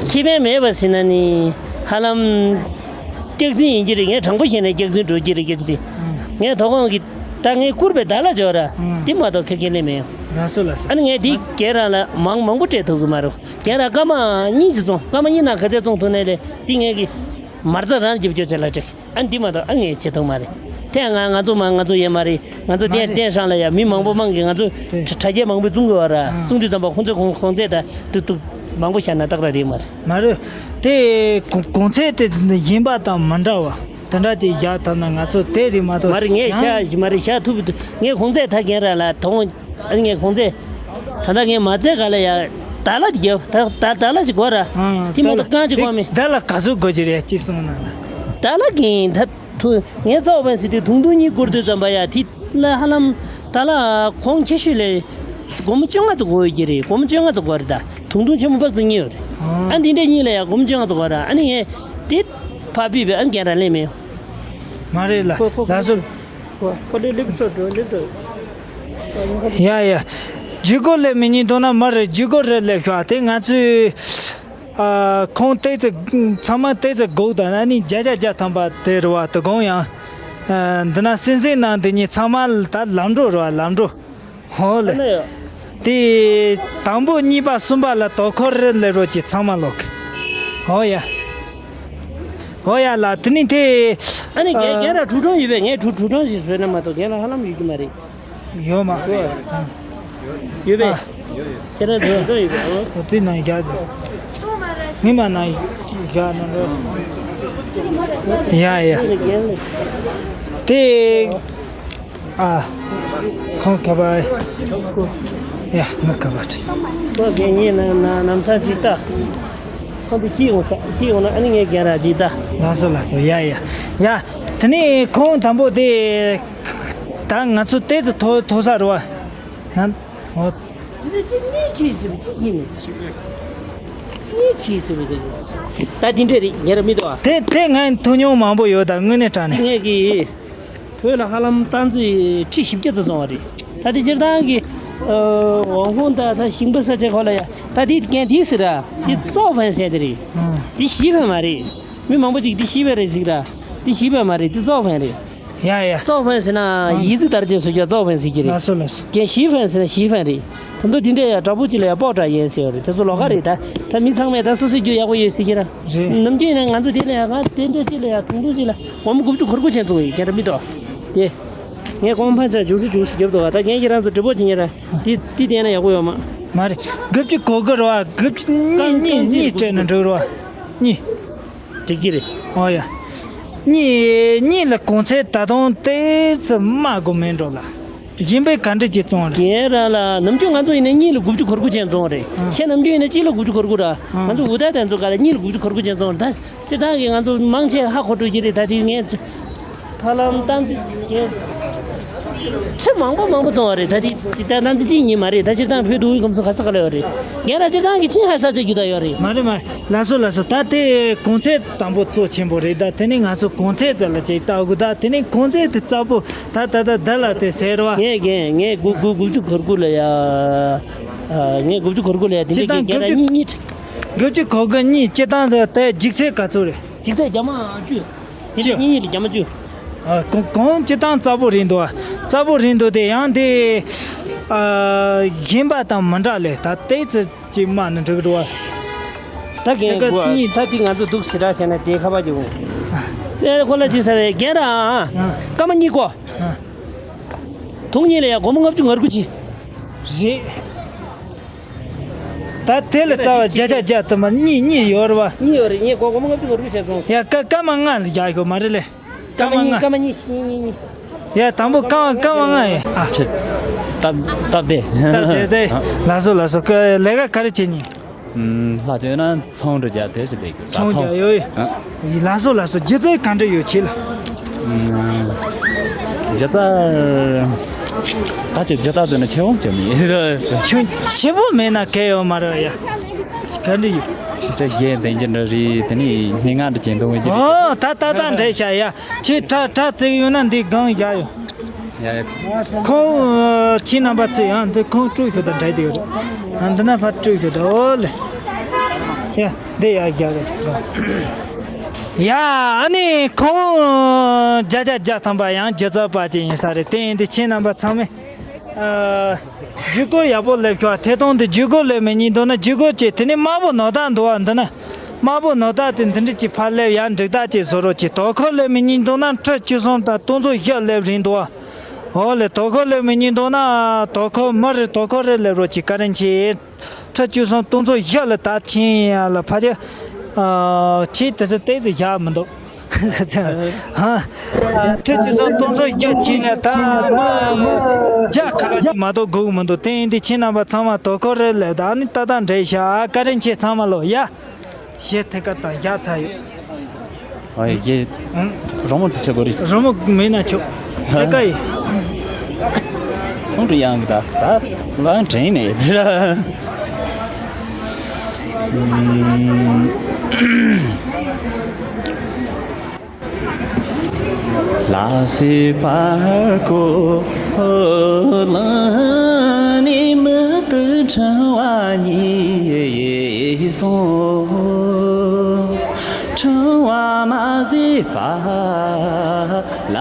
ཁྱི་ཕན་མེད་པ་ཟེར་ན་ནི། ཧ་ལམ། སྐྱག་རྫུན་ཡིན་གྱི་རེད། ངས་དྲང་པོ་བཤད་ན་སྐྱག་རྫུན་འགྲོ་གྱི་རེད་སྐད་ཆ་དེ། ཨང་། ངས་དོ་དགོང་གི། ད་ངས་བསྐུར་བའི་བརྡ་ལ་འབྱོར་ར། ཨང་། དེ་མ་གཏོགས་ཁ་ཁས་ལེན་མེད། ང་སོ་ལ་སོ། ཨ་ནི་ངས་དེ་རྒན་རང་ལ་མང་མང་པོ་སྤྲད་ཐུབ་གི་མ་རེད། རྒན་རང་སྐར་མ་གཉིས་ཀྱི་བཙོང་། སྐར་མ་གཉིས་ནང་ག་ཚད་བཙོང་ཐུབ་ནའི་ལས་དེ་ངས་ཀྱི། མར་ཚ་རང་རྒྱབ་སྐྱོར་བྱེད་ལ་སྤྲད། ཨ་འདི་མ་གཏོགས་ཨ་ངས་བྱེད་ཐུབ་མ་རེད། དེ་ང་ང་ཚོ་མ་ང་ཚོ་ཡོད་མ་རེད། ང་ཚོ་མ་བསྟན་རེད། བསྟན་སྲང་ལ་ཡ་མི་མང་པོ་མང་གི་ང་ཚོ་དེ་དྲ་དྲ་རྒྱ་མང་པོས་བཙུང་གི་བ་ར། ཨ། བཙུང་དུས་ཙམ་པ་ཁོང་ཚོས་ཁོང་ཁོང་ཚོས་ད་ཏུ་ཏུ་མང་པོ་བཤད་ན་ཏག་ཏག་རེད་མ་རེད། མ་རེད། དེ་གོང་གོང་ཚད་དེ་ཡིན་པ་དང་མི་འདྲ་བ་དེ་འདྲ་དེ་བཞག་ཐུབ་ན་ང་ཚོ་དེ་རེད་མ་གཏོགས། མ་རེད། ངས་ཡང་བཤད་མ་རེད། བཤད་ཐུབ་ངས་གོང་ཚད་ད་རྒན་ར་ལ་དོང་། ཨ་ནི་ངས་གོང་ཚད། ད་ལྟ་ངས་མ་ཚད་ག་ལ་ཡ། ད་ལ་རྒྱབ། ད་ད་ད་ལ་ཞིག་དགོས་ར། ཨང་། དེ་མ་གཏོགས་རྐང་གཅིག་དགོས་མེད། ད་ལ་ག་ཚོད་དགོས་ཀྱི་རེད་ཅེས་གསུངས་ན་ན། ད་ལ་གིན་ད་ཐུ་ངས་རྩ་བ་ཕན་སི་དེ་དུང་དུང་གཉིས་བསྐུར་དུས་ཙམ་པ་ཡ་དེ་ལ་ཧ་ལམ་ད་ལ་གོང་ཁྱད་ཤོས་ལས་སྒོར་མོ་བཅོ་ལྔ་ཙམ་དགོས་ཀྱི་རེད། སྒོར་མོ་བཅོ་ལྔ་ཙམ་དགོས་རེད། ད་དུང་དུང་ཆེན་མོ་སྦག་ཙམ་གཉིས་ཡོད་རེད། ཨང་། ཨ་འདི་འདྲས་གཉིས་ལ་ཡ་སྒོར་མོ་བཅོ་ལྔ་ཙམ་དགོས་ར། ཨ་ནི་ངས་དེ་ཕར་ཕུད་པས་ཨ་ནི་རྒན་ར་ལེན་མེད། མ་རེད་ལ། ཁོ་ཁོ་ལ་སོ། ཁོ་ཁོ་ལེ་ལེབ་ཚོ་འགྲོ་ལེབ་འགྲོ། ཡ་ཡ། ཇུས་འགོད་ལས་མི་གཉིས་ཐོག་ན་མ་རེད། ཇུས་འགོད་རེད་ལས་ཤོག་དེ་ང་ཚོས། ཨ། ཁོང་ཏོག་ཙམ་ཚང་མ་ཏོག་ཙམ་སྒུག་དང་ཨ་ནི་བརྒྱ་ཆ་བརྒྱ་ཐམ་པ་དེ་རེད་བ། དོ་དགོང་ཡང་། ཨ། འདི་ན་སེམས་སེམས་ནང་འདི་གཉིས་ཚང་མ་ད་ལམ་འགྲོ་རེད་བ། ལམ་འགྲོ། ཧོ་ལེ། ཨ་ནི་ཡ། དེ་དང་པོ་གཉིས་པ་གསུམ་པ་ལ་དོ་ཁོར་རེ་ལེ་རོ་གྱི་ཚང་མ་ལོག་ཧོ་ཡ། ཧོ་ཡ་ལ་དེ་ནི་དེ། ཨ་ནི་རྒན་ཨ། རྒན་ར་གྲུ་གྲོང་ཡོད་པས། ངས་གྲུ་གྲུ་གྲོང་ཞིག་བཟོས་ན་མ་གཏོགས་རྒན་ལ་ཧ་ལམ་ཡོད་ཀྱི་མ་རེད། ཡོད་མ། ཡོད་པས། ཨ། ཁྱེད་རང་གྲུ་གྲོང་ཡོད་པས། ཨོ། དེ་ནང་བཞག་འདུག་ངས་མ་ནང་བཞག་ནང་འགྲོ། ཡ་ཡ། ཨ་ནི་རྒན་ལ། དེ། ཨ། ཁོང་ག་པར། ཡ། ང་ག་པར་ཁྲིད། ཁོ་རྒན་ཉིད་ན་ན་ནམ་སང་ཅིག་ལྟ། ཁོང་དུ་ཁྱི་ཡོང་ས་ཁྱི་ཡོང་ན་ཨ་ནི་ངས་རྒན་ར་ཅིག་ལྟ། ལགས་སོ་ལགས་སོ། ཡ་ཡ་ཡ། དེ་ནས་ཁོང་དང་པོ་དེ། ད་ང་ཚོ་ཏོག་ཙམ་མཐོ་མཐོ་ས་རེད་བ། ནམ། འོ། དེ་ནས་ཅི་གཉིས་ཁྱི་ཟེར་ཅི་གཉིས་མེད། གཉིས་ཁྱི་ཟེར་བ་དེ། ད་དེ་འདྲས་རེད། རྒན་ར་མི་འདུག་ཨ། དེ་དེ་ང་ཐུག་མྱོང་མང་པོ་ཡོད། ད་དངོས་གནས་དྲང་གནས། ངས་ཀྱིས། བོད་ལ་ཧ་ལམ་སྟག་རྩེ་ཁྲི་བཞི་བརྒྱ་ཙམ་བཙོང་བ་རེད། ད་དེ་སྤྱིར་བཏང་གི། ཨ། ཝང་ཧུང་དང་ད་ཞིང་པ་ས་ཆ་ཁོ་ལ་ཡ། ད་དེ་རྒན་དེ་ཟེར་ར། དེ་ཙོག་ཧྥན་ཟེར་དེ་རེད། ཨ། དེ་ཞི་ཧྥན་མ་རེད། མི་མང་པོ་ཅིག་དེ་ཞི་ཧྥན་རེད་ཟེར་ར། དེ་ཞི་ཧྥན་མ་རེད། དེ་ཙོག་ཧྥན་རེད། ཡ་ཡ། ཙོག་ཧྥན་ཟེར་ན། ཨ། ཡི་ཙི་དར་ཅན་སུ་ཀྱང་ཙོག་ཧྥན་ཟེར་གྱི་རེད། ལགས་སོ་ལགས་སོ། རྒན་ཞི་ཧྥན་ཟེར་ན་ཞི་ཧྥན་རེད། ད་དུང་དེ་འདྲས་ཡ་དྲག་པོ་ཅིག་ལ་ཡ་པོག་དྲག་ཡན་ཟེར་བ་རེད། དེ་ཚོ་ལོགས་ཀ་རེད། ད་ད་མི་ཚང་མས་ད་སོ་སོའི་རྒྱུ་ཡག་པོ་ཡོད་ཟེར་གྱི་ར། རེད། ནམ་རྒྱུན་ཡིན་ན་ང་ཚོ་དེ་ལ་ཡ་ང་དེ་འདྲས་དེ་ལ་ཡ་དུང་དུང་ཅིག་ལ་སྒོར་མོ་དགུ་བཅུ་གོ་དགུ་ཅན་བཙོང་ཡོད། རྒན་ར་མི་འདུག་དེ། ངས་གོང་འཕར་ཚ་བཅུ་ཧྲི་བཅུ་ཟེར་རྒྱབ་འདུག་ག་ད་ངས་ཁྱེད་རང་ཚོ་འདྲི་པོ་བྱེད་ཉེ་ར། དེ་དེ་བསྟན་ན་ཡག་པོ་ཡོད་མ། མ་རེད། དགུ་བཅུ་གོ་དགུ་རེད་བ། དགུ་བཅུ་གཉིས། རྐང་གཉིས་རྐང་གཉིས་སྤྲད་ན་འགྲིག་རེད་བ། གཉིས། འགྲིག་གི་རེད། ཨོ་ཡ། གཉིས་གཉིས་ལ་གོང་ཚད་ད་དུང་ཏོག་ཙམ་དམའ་དགོས་མེད་འགྲོ་ལ། གཞན་པས་ག་འདྲ་ཅིག་བཙོང་རེད། རྒན་རང་ལ་ནམ་རྒྱུན་ང་ཚོ་ཡིན་ན་གཉིས་ལ་དགུ་བཅུ་གོ་དགུ་ཅན་བཙོང་རེད། ཨ། ཁྱེད་ནམ་རྒྱུན་ཡིན་ན་གཅིག་ལ་དགུ་བཅུ་གོ་དགུ་ར། ཨ། ང་ཚོ་འུ་ད་དན་ཚོ་ག་ལ་གཉིས་ལ་དགུ་བཅུ་གོ་དགུ་ཅན་བཙོང་རེད། ད་སྤྱིར་བཏང་གི་ང་ཚོ་མང་ཆེ་ཧ་གོ་འགྲོ་གི་རེད། ད་དེ་ངས་ཧ་ལམ་ཏང་ཙི་རྒན་ཁྲི་མང་པོ་མང་པོ་བཙོང་བ་རེད། ད་དེ་ཅི་ད་ཏང་ཙི་གཅིག་གཉིས་མ་རེད། ད་སྤྱིར་བཏང་བོད་དུ་དབུས་ཁམས་གསུམ་ག་ས་ག་ལ་ཡོད་རེད། རྒན་ར་སྤྱིར་བཏང་གི་ཆིན་ཧ་ས་ཆ་རྒྱུ་ད་ཡོད་རེད། མ་རེད་མ་རེད། ལགས་སོ་ལགས་སོ། ད་དེ་གོང་ཚད་དང་པོ་གཙོ་ཆེན་པོ་རེད། ད་དེ་ནས་ང་ཚོ་གོང་ཚད་དེ་ལ་ཅིག་ལྟ་དགོས། ད་དེ་ནས་གོང་ཚད་དེ་རྩ་བོ་ད་ད་ད་ད་ལ་དེ་ཟེར་བ། ངས་རྒན་ངས་དགུ་དགུ་དགུ་བཅུ་གོ་དགུ་ལ་ཡ། ཨ། ངས་དགུ་བཅུ་གོ་དགུ་ལ་ཡ། དེ་འདྲ་རྒན་ར་གཉིས་གཉིས། དགུ་བཅུ་གོ་དགུ་གཉིས། སྤྱིར་བཏང་དུ་དེ་ལྗིག་ཚད་ག་ཚོད་རེད། ལྗིག་ཚད་བརྒྱ་མ་བཅུ། དེ་བཅུ། གཉིས་གཉིས་ལ་བརྒྱ་མ་བཅུ། ཨ། གོང་གོང་སྤྱིར་བཏང་རྩ་བོ་རིང་འདུག་རྩ་བོ་རིང་འདུག་དེ་ཡང་དེ། ཨ། གཞན་པ་དང་མི་འདྲ་ལེ། ད་ཏོག་ཙམ་ཅིག་དམའ་ན་འགྲིག་འགྲོ་བ། ད་གན་དེ་ག་གཉིས། ད་གི་ང་ཚོ་འདུག་ཞེ་དྲག་བྱས་ན་དེ་ཁ་པར་གྱི་འོང་། ཨེ་ཁོ་ལ་ཅིག་ཟེར་བས་རྒན་ར། ཨ། སྐར་མ་གཉིས་བསྐོར། ཨ། དུང་གཉིས་ལ་ཡ་སྒོར་མོ་ལྔ་བཅུ་ང་དགུ་ཅིག་རེད། ད་དེ་ལ་རྩ་བ་བརྒྱ་ཆ་བརྒྱ་དུ་མ་གཉིས་གཉིས་ཡོད་རེད་བ། གཉིས་ཡོད་རེད། ངས་སྒོར་སྒོར་མོ་ལྔ་བཅུ་ང་དགུ་བྱས་སོང་། ཡ་སྐར་སྐར་མ་ལྔ་ལ་རྒྱག་ཤོག་མ་རེད་ལེ། སྐར་མ་གཉིས། སྐར་མ་གཉིས་གཉིས་གཉིས་གཉིས། ཡ་དང་པོ་སྐར་མ་སྐར་མ་ལྔ་ཡ། ཨ། ཆེ། སྟབས་བདེ། སྟབས་བདེ་བདེ། ལགས་སོ་ལགས་སོ། ཀ་ལས་ཀ་ག་རེ་བྱེད་ཉིན། ཨུམ། ལྷ་བྱོས་ན་ཚོང་འདྲ་རྒྱག་དེ་ཟེར་བསྡད་ཀྱི་ཚོང་རྒྱག་ཡོད་ཡོད། ཨ། ལགས་སོ་ལགས་སོ། སྒྱུ་རྩལ་ག་འདྲ་ཡོད་ཁྱེད་ལ། ཨུམ། སྒྱུ་རྩལ། ད་ཅི་སྒྱུ་རྩལ་ཟེར་ན་ཆེ་བོ་ཅི་མེད། ཆེ་ཆེ་བོ་མེད་ན་གལ་ཡོད་མ་རེད་ཡ། ག་འདྲ་ཡོད། ཅི་གཞས་འདོན་རྒྱུ་འདྲ་རེད། དེ་ནས་སྙན་ངག་འདྲ་ཅིག་འདོན་གྱི་རེད། ཨོ་ད་ད་ད་འདྲ་བྱ་ཡ། ཁྱེད་དྲ་དྲ་བརྩེགས་ཡོད་ན་འདི་སྒང་བཞག་ཡོད། ཡ་ཡ། ཁོང་ཁྱེད་རྣམ་པ་ཚོས་ཡང་འདི་ཁོང་སྤྲོད་ཤོག་དང་འདྲ་དེ་ཡོད་རེད། ཨ་འདི་ན་ཕར་སྤྲོད་ཤོག་དང་ཨོ་ལེ། ཡ་འདི་ཡ་བཞག་རེད། ཡ་ཨ་ནི་ཁོང་བརྒྱ་ཆ་བརྒྱ་ཐམ་པ་ཡང་སྒྱུ་རྩལ་པ་ཅིག་ཡིན་ས་རེད། དེ་ཡིན་དུས་ཁྱེད་རྣམ་པ་ཚང་མས། ཨ། བརྒྱུད་སྐུར་ཡག་པོ་སླེབས་ཤོག་ཐད་གཏོང་དུ་བརྒྱུད་སྐུར་སླེབས་མི་ཉིན་འདུག་ན་བརྒྱུད་སྐུར་གྱིས། དེ་ནས་དམར་པོ་ནོར་བདག་འདུག་བ། འདི་ན་དམར་པོ་ནོར་བདག་དེ་འདི་འདྲ་ཅིག་ཕར་སླེབས་ཡང་འགྲིག་རྟགས་ཅིག་བཟོ་རོགས་གྱིས། དོ་ཁུར་སླེབས་མི་ཉིན་འདུག་ན་ཁྲི་བཅུ་གསུམ་དང་སྟོང་ཚོ་བཞི་སླེབས་རིན་འདུག་བ། འོ་ལེ། དོ་ཁུར་སླེབས་མི་ཉིན་འདུག་ན་དོ་ཁུར་མི་རེ་དོ་ཁུར་རེ་སླེབས་རོགས་གྱིས། བཀའ་དྲིན་ཆེ། ཁྲི་བཅུ་གསུམ་སྟོང་ཚོ་བཞི་ལ་ད་ཕྱིན་ཡ་ལ་ཕ་ཆེ། ཨ། ཁྱེད་དེ་ཚོ་ཏོག་ཙམ་བཞག་མི་འདུག་ཧ། ཁྲི་བཅུ་གསུམ་སྟོང་ཚོ་བརྒྱད་ཅིག་ནས་ད་མི་བརྒྱ་ཁ་ལ་ཅིག་མ་གཏོགས་སྒུག་མི་འདུག་དེ་ཡིན་དུས་ཁྱེད་རྣམ་པ་ཚང་མ་དོ་ཁུར་རེ་ལས་ད་ནི་ཏག་ཏག་འདྲེས་ཤག་བཀའ་དྲིན་ཆེ་ཚང་མ་ལོ་ཡ། གཞས་ཐད་ཀར་དང་བཞག་ཚར་ཡོད། ཨ་ཡེ། ཨང་། རོལ་མོ་ཚོ་ཆགས་པ་རེད། རོལ་མོ་མེད་ན་ཆོག་ཧ། ཐད་ཀར་ཡིན། སོང་འགྲོ་ཡང་གི་ད་ད་ལང་དྲན་ནས་ཟེར། ཨུམ། ལ་སོགས་པ་ཀོ་ལ་ནི་མི་དུ་ཕྲེང་བ་ཉིད་སོང་། ཕྲེང་བ་མ་ཟད་པ་ལ་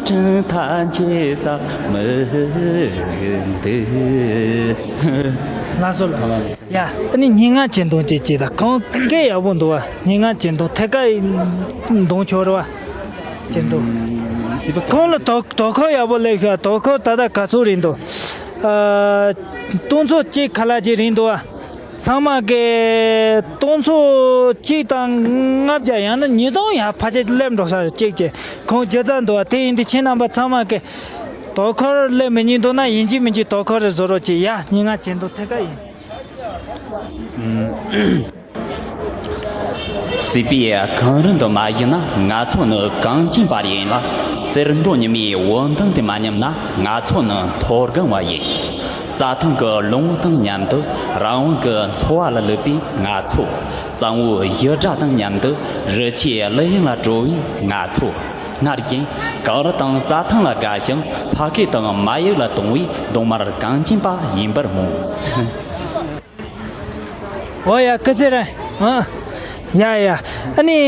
ཕྲེང་ཐག་ཆད་ས་མི་འདུག་ལགས་སོ་ལགས། ཡ། ཨ་ནི་སྙན་ངག་ཅན་དུང་ཅིག་ཅིག་དང་ཁོང་སྐད་ཡག་པོ་འདུག་བ། སྙན་ངག་ཅན་དུང་ཐད་ཀར་འདོན་ཆོག་རེད་བ། ཅན་དུང་། སྲིད་པ་ཁོང་ལ་དོ་དོ་ཁུར་ཡག་པོ་སླེབས་ཤག་དོ་ཁུར་ད་ལྟ་ག་ཚོད་རིན་འདུག་ཨ། སྟོང་ཚོ་གཅིག་ཁ་ལག་ཅིག་རིན་འདུག་བ། ཚང་མ་གི་སྟོང་ཚོ་གཅིག་དང་ལྔ་བརྒྱ་ཡང་ན་ཉིས་སྟོང་ཡར་ཕལ་ཆེར་སླེབས་འགྲོ་ས་རེད། གཅིག་གཅིག་ཁོང་སྒྱུ་རྩལ་འདུག་བ། དེ་ཡིན་དུས་ཁྱེད་རྣམ་པ་ཚང་མ་གི་དོ་ཁུར་སླེབས་མི་ཉན་འདུག་ན་ཡིན་གཅིག་མིན་གཅིག་དོ་ཁུར་རེ་བཟོ་རོགས་གྱིས་ཡ། སྙན་ངག་ཅན་དུང་ཐད་ཀར་ཡིན། སྲིད་པའི་གངས་རི་འདི་མ་བཞུད་ན་ང་ཚོ་ནི་གངས་ཅན་པ་ཡིན་ལ། གསེར་འབྲོག་ཉི་མའི་འོད་མདངས་དེ་མ་ཉམས་ན་ང་ཚོ་ནི་མཐོ་སྒང་བ་ཡིན། རྩྭ་ཐང་གི་རླུང་བུ་དང་མཉམ་དུ་རང་དབང་གི་འཚོ་བ་ལ་བསླབས་པའི་ང་ཚོ། གཙང་བོའི་ཡུལ་སྒྲ་དང་མཉམ་དུ་རི་ཆུའི་གླུ་དབྱངས་ལ་བྲོ་བའི་ང་ཚོ། སྔར་བཞིན་གངས་རི་དང་རྩྭ་ཐང་ལ་དགའ་ཞིང་ཕ་སྐད་དང་མ་ཡུག་ལ་དུང་བའི་གདོང་དམར་གངས་ཅན་པ་ཡིན་པར་སྨོན། ཨོ་ཡ་སྐུ་ཚེ་རིང་། ཨ། ཡ་ཡ། ཨ་ནི།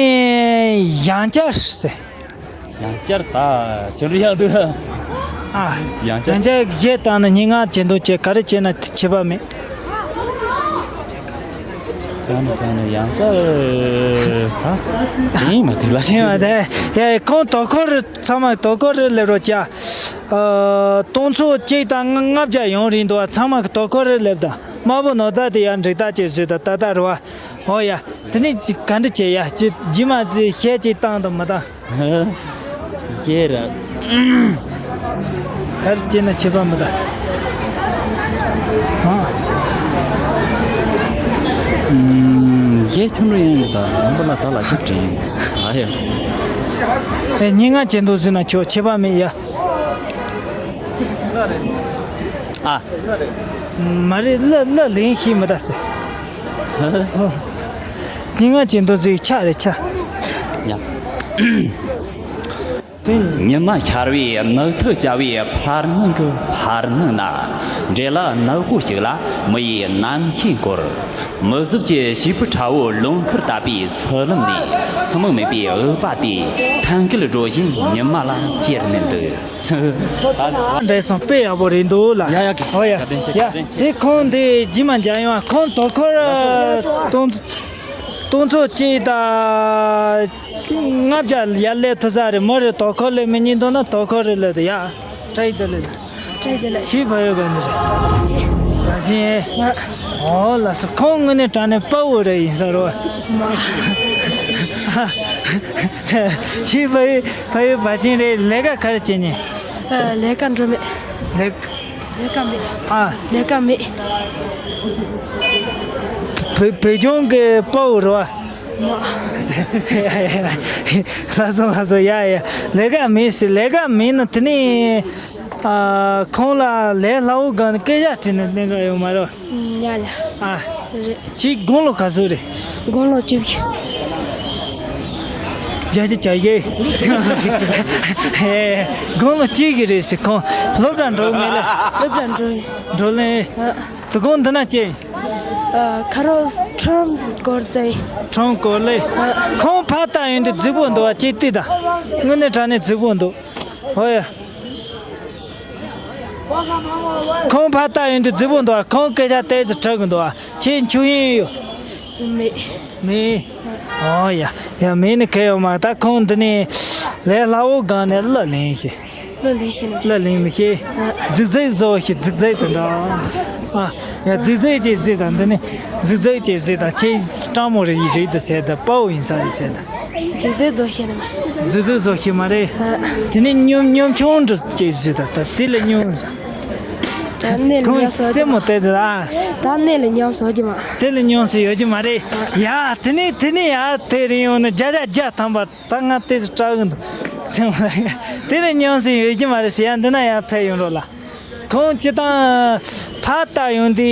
ཡང་བསྐྱར་ཟེར། ཡང་བསྐྱར་ད་ཁྱོད་རང་ཡག་འདུག་ཨ། ཡང་བསྐྱར། ཡང་བསྐྱར་གཞས་བཏང་ན་སྙན་ངག་ཅན་དུང་བྱས་ག་རེ་བྱས་ན་ཁྱད་པར་མེད། གང་ནས་གང་ནས་ཡང་བསྐྱར་ད་དྲན་མ་ཐུབ་ལ། དྲན་མ་ཐུབ། ཡ་ཡ། ཁོང་དོ་ཁུར་ཚང་མ་དོ་ཁུར་རེ་སླེབས་རོགས་བྱ། ཨ། སྟོང་ཚོ་གཅིག་དང་ལྔ་བརྒྱ་ཡོང་རིན་འདུག་བ། ཚང་མ་གི་དོ་ཁུར་རེ་སླེབས་དང་། དམར་པོ་ནོར་བདག་དེ་ཡང་འགྲིག་རྟགས་ཅིག་བཟོས་དང་ད་ལྟ་རེད་བ། ཨོ་ཡ། དེ་ནས་ཅིག་ག་འདྲ་བྱེད་ཡ། ཅིག་རྗེས་མ་ཅིག་གཞས་ཅིག་བཏང་དང་མ་བཏང་། གཞས་ར། ག་རེ་བྱས་ན་ཁྱད་པར་མི་འདུག་ཨ། ཨུམ། གཞས་ཆུང་འགྲོ་ཡང་ཡོད་ད། རང་པོ་ལ་ད་ལ་ཆིབས་དྲན་ཨ་ཡ། ཨེ་སྙན་ངག་ཅན་དུང་ཟེར་ན་ཆོག་ཁྱད་པར་མེད་ཡ། ཨ། མ་རེད། གླུ་གླུ་ལེན་ཤེས་མི་ད་ཟེར། ཨོ། སྙན་ངག་ཅན་དུང་ཟེར་ཆ་རེད་ཆ། ཡ། ཉི་མ་ཤར་བའི་ནུབ་ཐུ་བྱ་བའི་ཕར་ནང་གི་ཕར་ནང་ན། འབྲེལ་ལ་ནག་པོ་ཞིག་ལ་མི་ཡི་ནམ་མཁའི་འཁོར། མི་གཟུགས་ཀྱི་བྱིས་པའི་ཁྲ་བོ་ལུང་ཁར་བཏབ་པའི་སི་ལིམ་ནས། སི་མོ་མེད་པའི་འུག་པ་དེ་ཐང་གལ་འགྲོ་བཞིན་ཉི་མ་ལ་ཅེར་ནས་འདུག་འདྲེས་སོང་། དཔེ་ཡག་པོ་རེད་འདུག་ལ། ཡ་ཡ་གི། ཨོ་ཡ། བཀའ་དྲིན་ཆེ། ཡ། བཀའ་དྲིན་ཆེ། དེ་ཁོང་དེ་རྗེས་མ་མཇལ་ཡོང་། ཁོང་དོ་ཁུར་སྟོང་སྟོང་ཚོ་གཅིག་དང་ལྔ་བརྒྱ་ཡར་སླེབས་ཐུབ་ས་རེད། མོ་རེ་དོ་ཁུར་སླེབས་མི་ཉན་འདུག་ན་དོ་ཁུར་རེ་སླེབས་དང་ཡ། བཀྲ་ཤིས་བདེ་ལེགས། བཀྲ་ཤིས་བདེ་ལེགས། ཁྱེད་ཕ་ཡུལ་ག་ནས་རེད། ཅི། བ་ཤིང་། ང་། ཨོ་ལགས་སོ། ཁོང་དངོས་གནས་དྲང་གནས་དཔའ་བོ་རེད་ཡིན་ས་རོ། མ། ཁྱེད་ཕ་ཡུལ་ཕ་ཡུལ་བ་ཤིང་རེད། ལས་ཀ་ག་རེ་བྱེད་ནི། ཨ། ལས་ཀ་འགྲོ་མེད། ལས། ལས་ཀ་མེད། ཨ། ལས་ཀ་མེད། བོད་བོད་ལྗོངས་ཀྱི་དཔའ་བོ་རེད་བ། མ། ལགས་སོ་ལགས་སོ། ཡ་ཡ། ལས་ཀ་མེད་ཟེར། ལས་ཀ་མེད་ན་དེ་ནས། ཨ། ཁོང་ལ་ལས་སླ་བོ་སྒང་ནས་སྐད་ཆ་དྲིས་ན་གནད་འགག་ཡོད་མ་རེད། ཡ་ཡ། ཨ། རེད། ཁྱེད་དགུང་ལོ་ག་ཚོད་རེད། དགུང་ལོ་བཅུ་བཞི། བརྒྱ་ཆ་བརྒྱ་ཡེ། ཧེ། དགུང་ལོ་བཅུ་བཞི་རེད་ཟེར། ཁོང་སློབ་གྲྭ་འགྲོ་མེད་ལ། སློབ་གྲྭ་འགྲོ་ཡིན། འགྲོ་ལེ། ཨ། དུ་ཁོང་འདི་ན་ཅི། ཨ། ཁ་རོག་ཁྲོམ་སྐོར་ཙེ། ཁྲོམ་སྐོར་ལེ། ཨ། ཁོང་ཕ་ལྟ་ཡོང་དུས་རྫིག་པོ་འདུག་བ། ཅི་ལྟོས་དང་། དངོས་གནས་དྲང་གནས་རྫིག་པོ་འདུག་ཨོ་ཡ། ཁོང་ཕ་ལྟ་ཡོང་དུས་རྫིག་པོ་འདུག་ཁོང་སྐད་ཆ་ཏོག་ཙམ་དྲི་གི་འདུག་ཁྱེད་མཆོད་ཡོན་ཡོད། མེད། མེད། ཨོ་ཡ། ཡ་མེད་ནི་གལ་ཡོད་མ། ད་ཁོང་འདི་ནས་ལས་སླ་བོ་སྒང་ནས་གླུ་ལེན་ཤིག་གླུ་ལེན་ཤེས་ནི། གླུ་ལེན་མི་ཤེས། ཨ། རྫིག་རྫིག་བཟོ་ཤིག་རྫིག་རྫིག་དེ་འདྲ། ཨ། ཡ་རྫིག་རྫིག་ཅིག་ཟེར་དང་འདི་ནས་རྫིག་རྫིག་ཅིག་ཟེར་དང་། ཁྱེད་སྤྲང་མོ་རེད་རེད་དེ་ཟེར་དང་། དཔའ་བོ་ཡིན་ས་རེད་ཟེར་དང་། རྫིག་རྫིག་བཟོ་ཤེས་ནི་མ། རྫིག་རྫིག་བཟོ་ཤེས་མ་རེད། ཨ། དེ་ནས་གཉོམ་གཉོམ་ཆུང་འདྲ་ཅིག་ཟེར་དང་། ད་དེ་ལས་གཉོམ་ཟ། ད་གནས་ལ་ཁོང་ཉམས་སུ་རྩེད་མོ་བལྟས་ཟེར། ཨ། ད་གནས་ལ་ཉམས་སུ་ཡོད་ཀྱི་མ། དེ་ལས་ཉམས་སུ་ཡོད་ཀྱི་མ་རེད། ཡ་དེ་ནས་དེ་ནས་ཡ་དེ་རིང་ཡོང་ནས་བརྒྱ་ཆ་བརྒྱ་ཐམ་པ། ད་ང་དེ་ཚོ་སྐྲག་གི་འདུག་དེ་ལས་ཉམས་སུ་ཡོད་ཀྱི་མ་རེད་ཟེར། ཡ་འདི་ན་ཡ་ཕེབས་ཡོང་རོགས་ལ། ཁོང་སྤྱིར་བཏང་ཕར་ལྟ་ཡོང་དུས་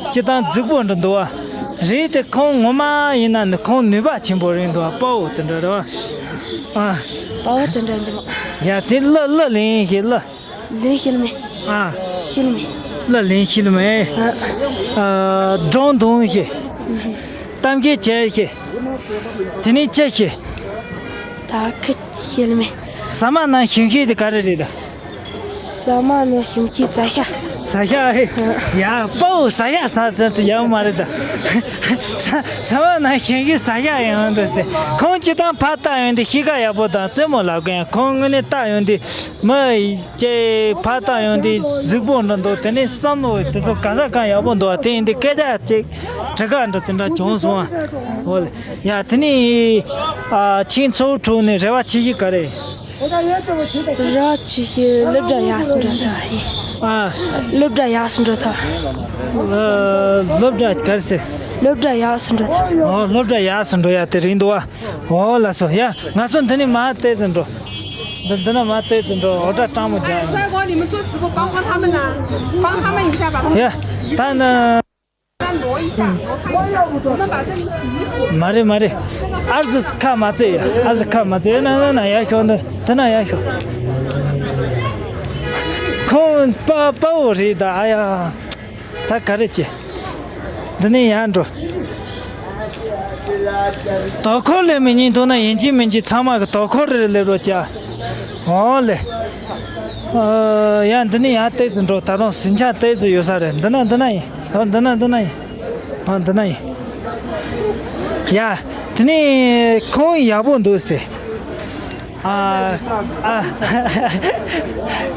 སྤྱིར་བཏང་རྫིག་པོ་འདྲ་འདུག་བ། རེད་དེ་ཁོང་ངོ་མ་ཡིན་ན་ནི་ཁོང་ནུས་པ་ཆེན་པོ་རེད་འདུག་བ། དཔའ་བོ་དེ་འདྲ་རེད་བ། ཨ། དཔའ་བོ་དེ་འདྲ་འདུག་ཡ་དེ་གླུ་གླུ་ལེན་ཤེས། གླུ། ལེན་ཤེས་མེད། ཨ། ཤེས་མེད། གླུ་ལེན་ཤེས་མེད། ཨ། ཨ། སྒྲུང་འདོན་ཤེས། གཏམ་བཤད་བྱེད་ཤེས། དེ་ནས་ཅི་ཤེས། ད་ཁི་ཤེས་མེད། ཟ་མ་ན་ཞིམ་ཤེས་དེ་ག་རེ་རེད་ད། ཟ་མ་ན་ཞིམ་ཤེས་ཟ་ཤ། ཟ་ཤ་ཨེ། ཡ་དཔའ་བོ་ཟ་ཤ་ཟ་ཟ་ཡག་མ་རེད་ད། ཟ་ཟ་མ་ན་ཞིམ་ཤེས་ཟ་ཤ་ཡང་འདུག་ཟེར། ཁོང་སྤྱིར་བཏང་ཕར་ལྟ་ཡོང་དུས་གཤིས་ཀ་ཡག་པོ་དང་རྩེད་མོ་ལབ་མཁན། ཁོང་དངོས་གནས་ལྟ་ཡོང་དུས་མི་ཡི་ཅེ་ཕར་ལྟ་ཡོང་དུས་རྫིག་པོ་འདྲ་འདུག་དེ་ནས་བསམ་བློ་དེ་ཚོ་ག་ས་གང་ཡག་པོ་འདུག་དེ་ཡིན་དུས་སྐད་ཆ་ཅིག་དྲི་ག་འདྲ་དེ་འདྲ་བྱུང་སོང་ཨ། འོ་ལེ། ཡ་དེ་ནས་ཨ་ཁྱེད་ཚོའི་ཁྲོད་ནས་རེ་བ་ཆེ་ཤོས་ག་རེ། རེ་བ་ཆེ་ཤོས་སློབ་གྲྭ་ཡག་སུ་འགྲོ་ཐལ་ཡིན། ཨ། སློབ་གྲྭ་ཡག་སུ་འགྲོ་ཐལ། ཨ། སློབ་གྲྭ་ག་རེ་ཟེར། སློབ་གྲྭ་ཡག་སུ་འགྲོ་ཐལ། ཨོ་སློབ་གྲྭ་ཡག་སུ་འགྲོ་ཡ་དེ་རེད་འདུག་བ། ཨོ་ལགས་སོ། ཡ་ང་ཚོ་འདི་ནས་མར་བལྟས་ཙམ་འགྲོ། འདི་འདི་ན་མར་བལྟས་ཙམ་འགྲོ། འོ་ད་སྤྲང་མོ་རྒྱག་ཡོང་། 三哥，你们做直播帮帮他们呐，帮他们一下吧。 ཡ་ད་ན། 再挪一下，挪开一下，我们把这里洗一洗。 མ་རེད་མ་རེད། ཨ་ཙི་ཁ་མ་ཙེ་ཡ། ཨ་ཙི་ཁ་མ་ཙེ་ཡ། ན་ན་ན་ཡ་ཤོག་འདི་འདི་ན་ཡ་ཤོག་ཁོང་དཔའ་དཔའ་བོ་རེད་ད། ཨ་ཡ། ད་ག་རེ་བྱེད། འདི་ནས་ཡར་འགྲོ། དོ་ཁུར་ལེན་མི་ཉན་འདུག་ན་ཡིན་གཅིག་མིན་གཅིག་ཚང་མ་གི་དོ་ཁུར་རེ་ལེན་རོགས་བྱ། འོ་ལེ། ཨ། ཡ་འདི་ནས་ཡར་ཏོག་ཙམ་འགྲོ། ད་དུང་ཟིང་ཆ་ཏོག་ཙམ་ཡོད་ས་རེད། འདི་ན་འདི་ན་ཡིན། འོ་འདི་ན་འདི་ན་ཡིན། འོ་འདི་ན་ཡིན། ཡ་དེ་ནས་ཁོང་ཡག་པོ་འདུག་ཟེར། ཨ། ཨ།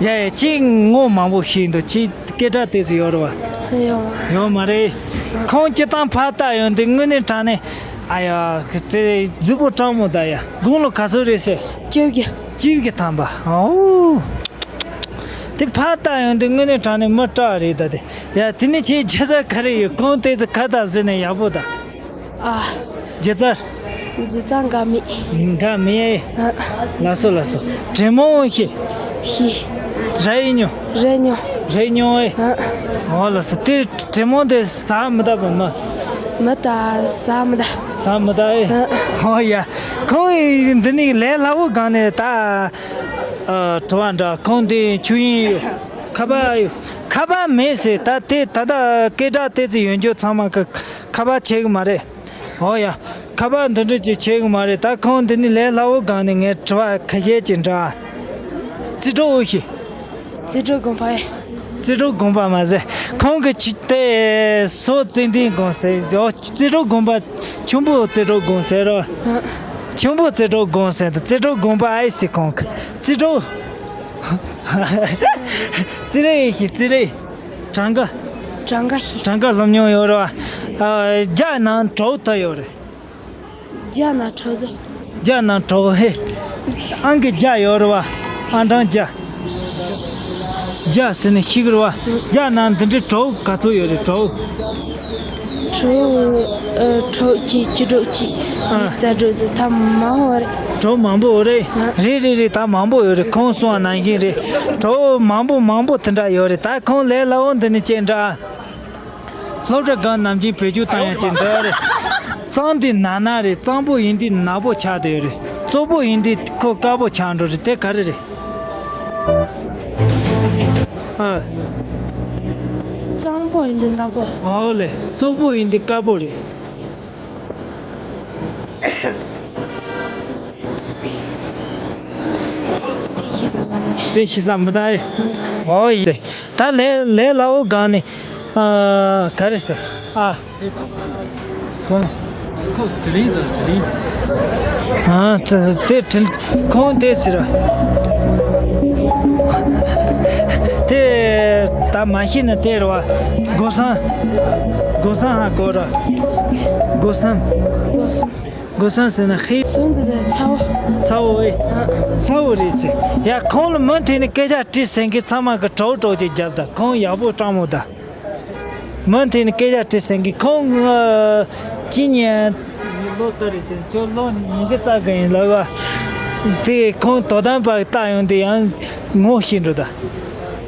ཡ་ཡ། ཁྱེད་ངོ་མང་པོ་ཤེས་འདུག་ཁྱེད་སྐད་གྲགས་ཏོག་ཙམ་ཡོད་རེད་བ། ཡོད་མ། ཡོད་མ་རེད། ཁོང་སྤྱིར་བཏང་ཕར་ལྟ་ཡོང་དུས་དངོས་གནས་དྲང་གནས། ཨ་ཡ། དེ་རྫིག་པོ་སྤྲང་མོ་ད་ཡ། དགུང་ལོ་ག་ཚོད་རེད་ཟེར། བཅོ་བརྒྱད། བཅོ་བརྒྱད་ཐམ་པ། ཨོ། དེ་ཕར་ལྟ་ཡོང་དུས་དངོས་གནས་དྲང་གནས་མི་སྐྲག་རེད་ད་དེ། ཡ་དེ་ནས་ཁྱེད་སྒྱུ་རྩལ་ག་རེ་ཡོད། གང་ཏོག་ཙམ་ཁ་བཏགས་ཟིན་ནས་ཡག་པོ་ད། ཨ། སྒྱུ་རྩལ། སྒྱུ་རྩལ་འགའ་མེད། འགའ་མེད། ཨ། ལགས་སོ་ལགས་སོ། དྲེད་མོང་ཤེས། ཤེས། རས་ཉོ། རས་ཉོ། རས་ཉོ་ཨེ། ཨ། ཨོ་ལགས་སོ། དེ་དྲེད་མོང་དེ་ཟ་མི་ད་པ་མ། མི་ད་ཟ་མི་ད། ཟ་མི་ད་ཨེ། ཨ། ཨོ་ཡ། ཁོང་འདི་ནི་ལས་སླ་བོ་སྒང་ནས་ད། ཨ། དྲི་བ་འདྲ། ཁོང་འདི་མཆོད་ཡོན་ཡོད། ཁ་པར་ཡོད། ཁ་པར་མེད་ཟེར། ད་དེ་ད་ལྟ་སྐད་གྲགས་ཏོག་ཙམ་ཡོད་རྒྱུ་ཚང་མ་གི་ཁ་པར་བྱེད་གི་མ་རེད། ཨོ་ཡ། ཁ་པར་འདི་འདྲ་ཅིག་བྱེད་གི་མ་རེད། ད་ཁོང་འདི་ནི་ལས་སླ་བོ་སྒང་ནས་ངས་དྲི་བ་ཁ་ཤས་ཅིག་འདྲི། རྩེ་དྲུག་ཨོ་ཤི། རྩེ་དྲུག་དགོན་པ་ཨེ། རྩེ་དྲུག་དགོན་པ་མ་ཟད་ཁོང་གི་ཆི་དེ་སོ་ཙན་དན་དགོན་ཟེར། ཨོ་རྩེ་དྲུག་དགོན་པ། ཆུན་པོ་རྩེ་དྲུག་དགོན་ཟེར་རོ། ཨ། ཆུན་པོ་རྩེ་དྲུག་དགོན་ཟེར་དུ་རྩེ་དྲུག་དགོན་པ་ཨེ་ཟེར་ཁོང་གི། རྩེ་དྲུག་རྩེ་རེ་ཨེ་ཤི། རྩེ་རེ། གྲངས་ཀ་གྲངས་ཀ་ཤི། གྲངས་ཀ་སློབ་མྱོང་ཡོད་རེད་བ། ཨ། བརྒྱ་ནང་དྲུག་ད་ཡོད་རེད། བརྒྱ་ནང་དྲུག་ཟེར། བརྒྱ་ནང་དྲུག་ཧེ། ཨང་ཀི་བརྒྱ་ཡོད་རེད་བ། ཨང་གྲངས་བརྒྱ། བརྒྱ་ཟེར་ནས་ཤི་གི་རེད་བ། བརྒྱ་ནང་འདི་འདྲའི་དྲུག་ག་ཚོད་ཡོད་རེད། དྲུག་དྲུག་ཨ། དྲུག་གཅིག་བཅུ་དྲུག་གཅིག་ཨ། ཉི་ཤུ་རྩ་དྲུག་ཟེར། ད་མང་བ་རེད། དྲུག་མང་པོ་རེད། ཨ། རེད་རེད་རེད། ད་མང་པོ་ཡོད་རེད། ཁོང་གསུངས་པ་ནང་བཞིན་རེད། དྲུག་མང་པོ་མང་པོ་དེ་འདྲ་ཡོད་རེད། ད་ཁོང་ལས་སླ་བོ་འདི་ནི་ཅི་འདྲ། སློབ་གྲྭ་སྒང་ནམ་རྒྱུན་བེད་སྤྱོད་བཏང་ཡ་ཅིག་འདྲ་རེད། གཙང་དེ་ན་ན་རེད། གཙང་པོ་ཡིན་དུས་ནག་པོ་ཆགས་བསྡད་ཡོད་རེད། བཙོག་པོ་ཡིན་དུས་ཁོ་དཀར་པོ་ཆགས་འགྲོ་རེད། དེ་ག་རེ་རེད། ཨ། གཙང་པོ་ཡིན་དུས་ནག་པོ། ཨོ་ལེ། བཙོག་པོ་ཡིན་དུས་དཀར་པོ་རེད། དེ་ཤེས་ས་མི་འདུག་ཨོ་ཡེ། ད་ལས་ལས་སླ་བོ་སྒང་ནས། ཨ། ག་རེ་ཟེར། ཨ། ཁོང་། ཁོ་དྲི་ལིང་ཟེར་དྲི་ལིང་། ཨ། དེ་དེ་དྲི་ཁོང་དེ་ཟེར། དེ་ད་མ་ཤེས་ན་དེ་རེད་བ། སྒོ་སམ། སྒོ་སམ་ཧ་གོ་ར། སྒོ་སམ། སྒོ་སམ། སྒོ་སམ་ཟེར་ན་ཧི། སུན་ཟེར་ཚ་བོ། ཚ་བོ་ཨེ། ཨ། ཚ་བོ་རེད་ཟེར། ཡ། ཁོང་ལ་མུ་མཐུད་ནས་སྐད་ཆ་དྲིས་ཟེར་མཁན་ཚང་མ་གི་གྲོགས་གྲོགས་ཅིག་རྒྱབ་ད། ཁོང་ཡག་པོ་སྤྲང་མོ་ད། མུ་མཐུད་ནས་སྐད་ཆ་དྲིས་ཟེར་མཁན་ཁོང་། ཨ། ཅི་ཉན། ལོ་ཙཱ་རེད་ཟེར། ཁྱོད་ལོ་ཉི་ཤུ་རྩ་གི་ཡིན་ལབ་པ། དེ་ཁོང་དོ་དམ་པ་བལྟ་ཡོང་དུས་ཡང་ངོ་ཤེས་འགྲོ་ད།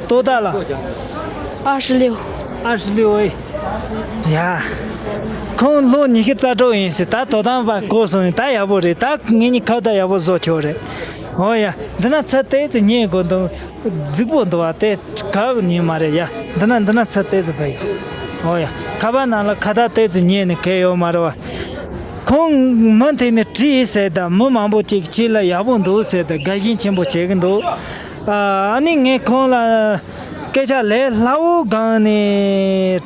ཏོ་ད་ལ། 二十六。 二十六ཨེ། ཡ། ཁོང་ལོ་ཉི་ཤུ་རྩ་དྲུག་ཡིན་ཟེར། ད་དོ་དམ་པ་གོ་སོང་ཡིན། ད་ཡག་པོ་རེད། ད་ངེད་གཉིས་ཁ་བརྡ་ཡག་པོ་བཟོ་ཆོག་རེད། ཨོ་ཡ། འདི་ན་ཚ་ཏོག་ཙམ་ཉན་དགོས་འདུག་རྫིག་པོ་འདུག་བ། དེ་ག་ཉན་མ་རེད་ཡ། འདི་ན་འདི་ན་ཚ་ཏོག་ཙམ་ཕ་ཡོད། ཨོ་ཡ། ཁ་པར་ནང་ལ་ཁ་བརྡ་ཏོག་ཙམ་ཉན་ནས་གལ་ཡོད་མ་རེད་བ། ཁོང་མུ་མཐུད་ནས་དྲིས་ཟེར། ད་མི་མང་པོ་ཅིག་ཁྱེད་ལ་ཡག་པོ་འདུག་ཟེར། ད་དགའ་ཞེན་ཆེན་པོ་བྱེད་ཀྱི་འདུག་ཨ་ནི་ངས་ཁོང་ལ་སྐད་ཆ་ལས་སླ་བོ་སྒང་ནས་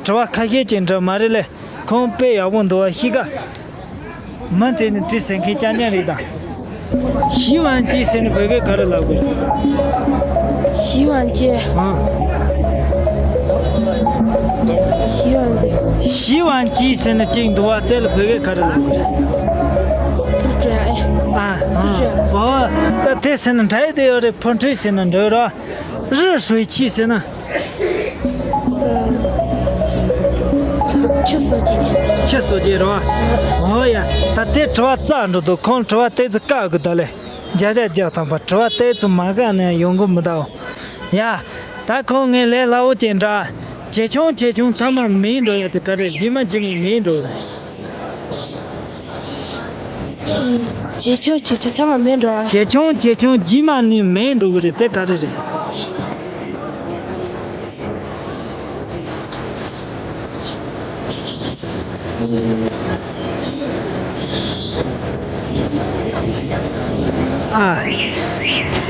དྲི་བ་ཁ་ཤས་ཅིག་འདྲི། མ་རེད་ལེ། ཁོང་དཔེ་ཡག་པོ་འདུག་བ། ཤི་ཀ་མུ་མཐུད་ནས་དྲིས་ཟེར་མཁན་རྐྱང་རྐྱང་རེད་ད། 洗碗机ཟེར་ནས་བོད་སྐད་ག་རེ་ལབ་དགོས། 洗碗机。 ཨ། 洗碗机。 洗碗机ཟེར་ནས་གཅིག་འདུག་བ། དེ་ལ་བོད་སྐད་ག་རེ་ལབ་དགོས། 不知道哎。 ཨ། ཨ། 不知道。 ཨོ། ད་དེ་ཟེར་ན་འདྲ་ཡི་དེ་ཡོད་རེད། ཕོ་འཁྲུས་ཟེར་ན་འདྲ་ར། 热水器ཟེར་ན། 去手机。 去手机རེད་བ། ཨོ་ཡ། ད་དེ་དྲི་བ་རྩ་འགྲོ་འདུག་ཁོང་དྲི་བ་ཏོག་ཙམ་བཀག་དགོས་ད་ལེ། བརྒྱ་ཆ་བརྒྱ་ཐམ་པ་དྲི་བ་ཏོག་ཙམ་མ་བཀག་ན་ཡོང་གི་མི་འདུག་ཡ། ད་ཁོང་ངས་ལས་སླ་བོ་ཅིག་འདྲི། ཇེ་ཆུང་ཇེ་ཆུང་མཐའ་མ་མེད་འགྲོ་ཡ་དེ་ག་རེ། རྗེས་མ་རྗེས་མ་མེད་འགྲོ་རེད། ཇེ་ཆུང་ཇེ་ཆུང་མཐའ་མ་མེད་འགྲོ་ཨ། ཇེ་ཆུང་ཇེ་ཆུང་རྗེས་མ་ནི་མེད་འགྲོ་གི་རེད། དེ་ག་རེ་རེད། ཨ།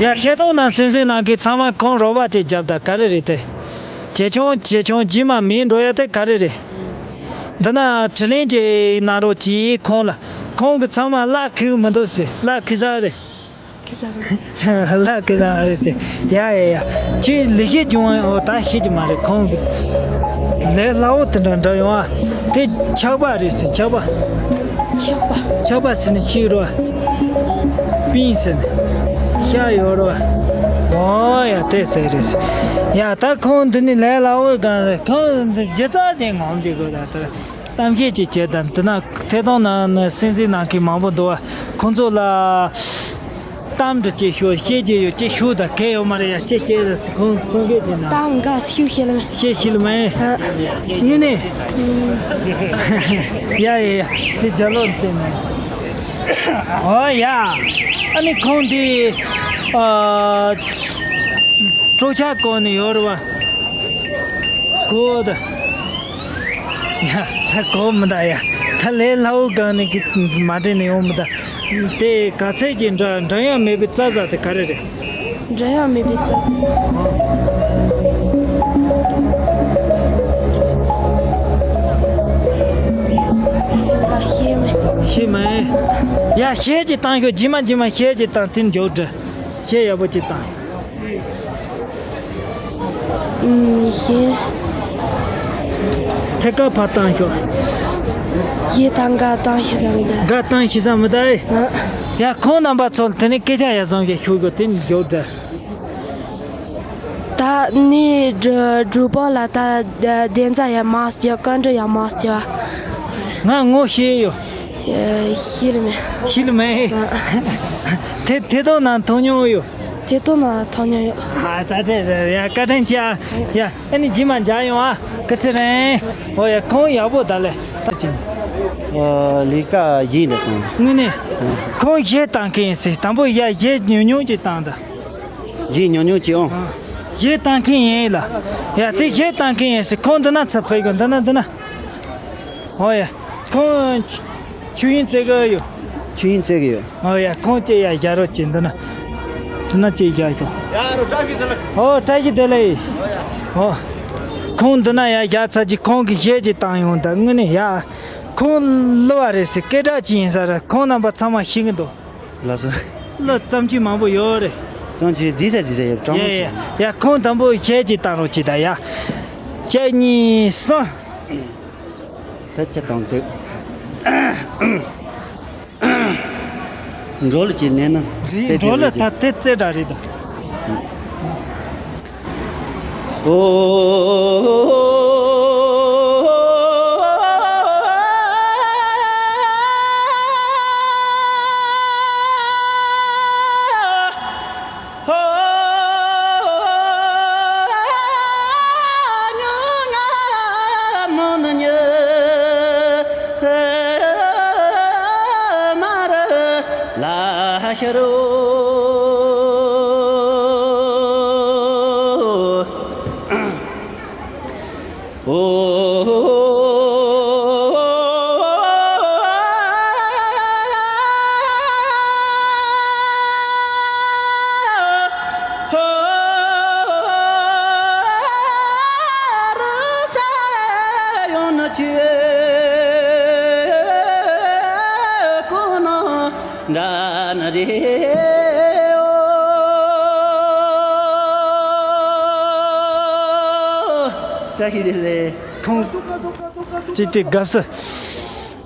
ཡ། ཁྱེད་ཐོག་ན་སེམས་སེམས་ནང་གི་ཚང་མ་ཁོང་རོགས་པ་ཅིག་རྒྱབ་ད། ག་རེ་རེད་དེ། ཇེ་ཆུང་ཇེ་ཆུང་རྗེས་མ་མེད་འགྲོ་ཡ་དེ་ག་རེ་རེད། འདི་ན་དྲི་ལན་གྱི་གནང་རོགས་གྱིས་ཁོང་ལ། ཁོང་གི་ཚང་མ་གླ་ཁུག་མི་འདུག་ཟེར། གླ་ཁུག་ས་རེད། ཁུག་ས་རེད། གླ་ཁུག་ས་རེད་ཟེར། ཡ་ཡ་ཡ། ཁྱོད་ལས་ཤེས་སྦྱོང་བ། ཨོ། ད་ཤེས་ཀྱི་མ་རེད། ཁོང་གི་ལས་སླ་བོ་དེ་འདྲ་འདྲ་ཡོང་ཨ། དེ་ཆག་པ་རེད་ཟེར། ཆག་པ། ཆག་པ། ཆག་པ་ཟེར་ན་ཤེས་རོ། པིན་ཟེར་ན་ཤ་ཡོད་རོ། ཨོ་ཡ། དེ་ཟེར་རེད་ཟེར། ཡ། ད་ཁོང་འདི་ནི་ལས་སླ་བོའི་སྒང་རེད། ཁོང་འདི་སྒྱུ་རྩལ་ཅན་ངོམ་གྱི་དགོས་ད་ལྟར། གཏམ་བཤད་ཅིག་བྱེད་དང་། དེ་ན་ཐད་གཏོང་ནང་ན་སེམས་ཅན་ནང་གི་མང་པོ་འདུག་བ། ཁོང་ཚོ་ལ་གཏམ་འདྲ་ཅིག་ཤོད། བཤད་རྒྱུ་ཡོད་ཅིག་ཤོད་དང་། གལ་ཡོད་མ་རེད་ཡ། ཅིག་བཤད་ར་ཅིག་ཁོང་གསུང་སྐད་ཅིག་ན། གཏམ་འགའ་ཤོད་ཤེས་ལ་མེད། བཤད་ཤེས་ལ་མེད། ཨ། དངོས་གནས། ཡ་ཡ་ཡ། དེ་རྒྱ་ལོ་བཙལ་ནས། ཨོ་ཡ། ཨ་ནི་ཁོང་དེ། ཨ། གྲོགས་ཆག་གོ་ནས་ཡོད་རེད་བ། གོ་ད། ཡ། ད་གོ་མི་འདུག་ཡ། ད་ལས་སླ་བོ་སྒང་ནས་གི་མ་དྲན་ནས་ཡོང་མི་འདུག་དེ་ག་ཚད་ཀྱི་འདྲ་འདྲ་ཡང་མེད་པའི་རྩྭ་ཟ་དེ་ག་རེ་རེད། འདྲ་ཡང་མེད་པའི་རྩྭ་ཟ། དེ་འདྲ་ཤེས་མེད། ཤེས་མེད། ཡ། གཞས་ཅིག་བཏང་ཤོག་རྗེས་མ་རྗེས་མ་གཞས་ཅིག་བཏང་། དེ་མགྱོགས་འདྲ། གཞས་ཡག་པོ་ཅིག་བཏང་། ཨུམ། གཞས། ཐད་ཀར་ཕར་བཏང་ཤོག་གཞས་ད་འགའ་བཏང་ཤེས་ས་མི་འདུག་འགའ་བཏང་ཤེས་ས་མི་འདུག་ཨེ། ཨ། ཡ། ཁོང་རྣམ་པ་ཚོ་ལ་དེ་ནས་སྐད་ཆ་ཡར་སོང་གི་ཞུ་དགོས། དེ་མགྱོགས་འདྲ། ད་ནི་སྒྲུ་སྒྲུབ་པ་ལ་ད་བདེན་རྩ་ཡ་མ་སྐྱོ། བཀའ་འདྲི་ཡ་མ་སྐྱོ། ང་ངོ་ཤེས་ཡོད། ཤེས་ལ་མེད། ཤེས་ལ་མེད། དེ་དེ་དང་ནང་མཐོང་མྱོང་ཡོད། དེ་ལྟོ་ན་ཐོག་ཉོ་ཡོད། ཨ་ད་དེ་ཡ་བཀའ་དྲིན་ཆེ་ཨ། ཡ་ཨ་ནི་རྗེས་མ་མཇལ་ཡོང་ཨ། སྐུ་ཚེ་རིང་། ཨོ་ཡ་ཁོང་ཡག་པོ་ད་ལེ། ད་ཅིང་། ཨ་ལས་ཀ་ཡིན་ལ་དང་། དངོས་གནས། ཁོང་གཞས་བཏང་མཁན་ཡིན་ཟེར། དང་པོ་ཡ་གཞས་ཉུང་ཉུང་ཅིག་བཏང་ད། གཞས་ཉུང་ཉུང་ཅིག་ཨང་། གཞས་བཏང་མཁན་ཡིན་ལ། ཡ་དེ་གཞས་བཏང་མཁན་ཡིན་ཟེར། ཁོང་འདི་ན་ཚུར་ཕེབས་དགོས། འདི་ན་འདི་ན། ཨོ་ཡ། ཁོང་ཆོས་དབྱིངས་བཙལ་གི་ཡོད། ཆོས་དབྱིངས་བཙལ་གི་ཡོད། ཨོ་ཡ་ཁོང་ཅེ་ཡ་རྒྱ་རོ་ཅེ་འདི་ན། འདི་ན་ཅེ་རྒྱ་ཤོག་ཡ་རོ་བཀྲ་ཤིས་བདེ་ལེགས། ཨོ་བཀྲ་ཤིས་བདེ་ལེགས། ཨོ། ཁོང་འདི་ན་ཡ་རྒྱ་ཚ་ཅིག་ཁོང་གི་གཞས་ཅིག་བཏང་ཡོང་ད་དངོས་གནས་ཡ། ཁོང་གླུ་བ་རེད་ཟེར། སྐད་གྲགས་ཅིག་ཡིན་ས་རེད། ཁོང་རྣམ་པ་ཚང་མ་ཤེས་གི་འདུག་ལགས་སོ། གླུ་བརྩམས་ཆོས་མང་པོ་ཡོད་རེད། བརྩམས་ཆོས་རྫིས་ས་རྫིས་ས་ཡོད་དྲང་མོ་ཡ་ཡ་ཆེ། ཡ་ཁོང་དང་པོ་གཞས་ཅིག་བཏང་རོགས་གྱིས་ད་ཡ། གཅིག་གཉིས་གསུམ། ད་ཅི་དང་དུ། འགྲོ་ལ་ཅི་ནས་ན། རེད་འགྲོ་ལ་ད་དེ་རྩེ་འདྲ་རེད་ད། ཨོ། འདྲ་ན་རེ་ཨོ། བཀྲ་ཤིས་བདེ་ལེགས། ཁོང་ཅིག་དེ་དགའ་བསུ།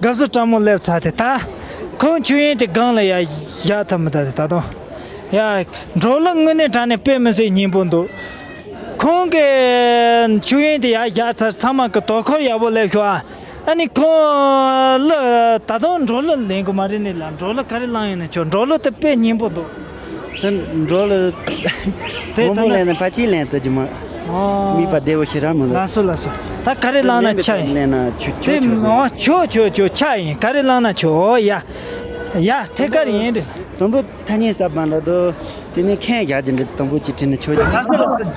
དགའ་བསུ་སྤྲང་མོ་སླེབས་ཚར་ཏེ་ད། ཁོང་ཆོས་དབྱིངས་དེ་སྒང་ལ་ཡ་བཞག་ཐུབ་མི་ད་དེ་ད་དུང་། ཡ། འགྲོ་ལུགས་དངོས་གནས་དྲང་གནས་དཔེ་མི་སྲིད་སྙན་པོ་འདུག་ཁོང་གི་ཆོས་དབྱིངས་དེ་ཡར་བཞག་ཚར། ཚང་མ་གི་དོ་ཁུར་ཡག་པོ་སླེབས་ཤོག་ཨ། ཨ་ནི་ཁོང་ལ་ད་དུང་འགྲོ་ལུགས་ལེན་དགོས་མ་རེད་ནི་ལ། འགྲོ་ལུགས་ག་རེ་བླངས་ཡོད་ན་ཆོག་འགྲོ་ལུགས་དེ་དཔེ་སྙན་པོ་འདུག་དེ་འགྲོ་ལུགས་དེ་སྔོན་པོ་ལེན་ན་ཕལ་ཆེར་ལེན་ཐུབ་ཀྱི་མ། ཨོ། མིད་པ་བདེ་བོ་ཞེ་དྲག་མི་འདུག་ལགས་སོ་ལགས་སོ། ད་ག་རེ་བླངས་ན་ཆ་ཡིན། ལེན་ན་ཆོག་ཆོག་ཆོག་ཆོག་ཆོག་ཆོག་ཆོག་ཆ་ཡིན། ག་རེ་བླངས་ན་ཆོག་ཨོ་ཡ། ཡ་ཐད་ཀར་ཡིན་རེད། དང་པོ། ཐ་སྙད་གསར་པ་འདྲ་འདུག་དེ་ནས་མཁན་བཞག་རྒྱུ་འདྲ་དང་པོ་གཅིག་བྲིས་ན་ཆོག་གི།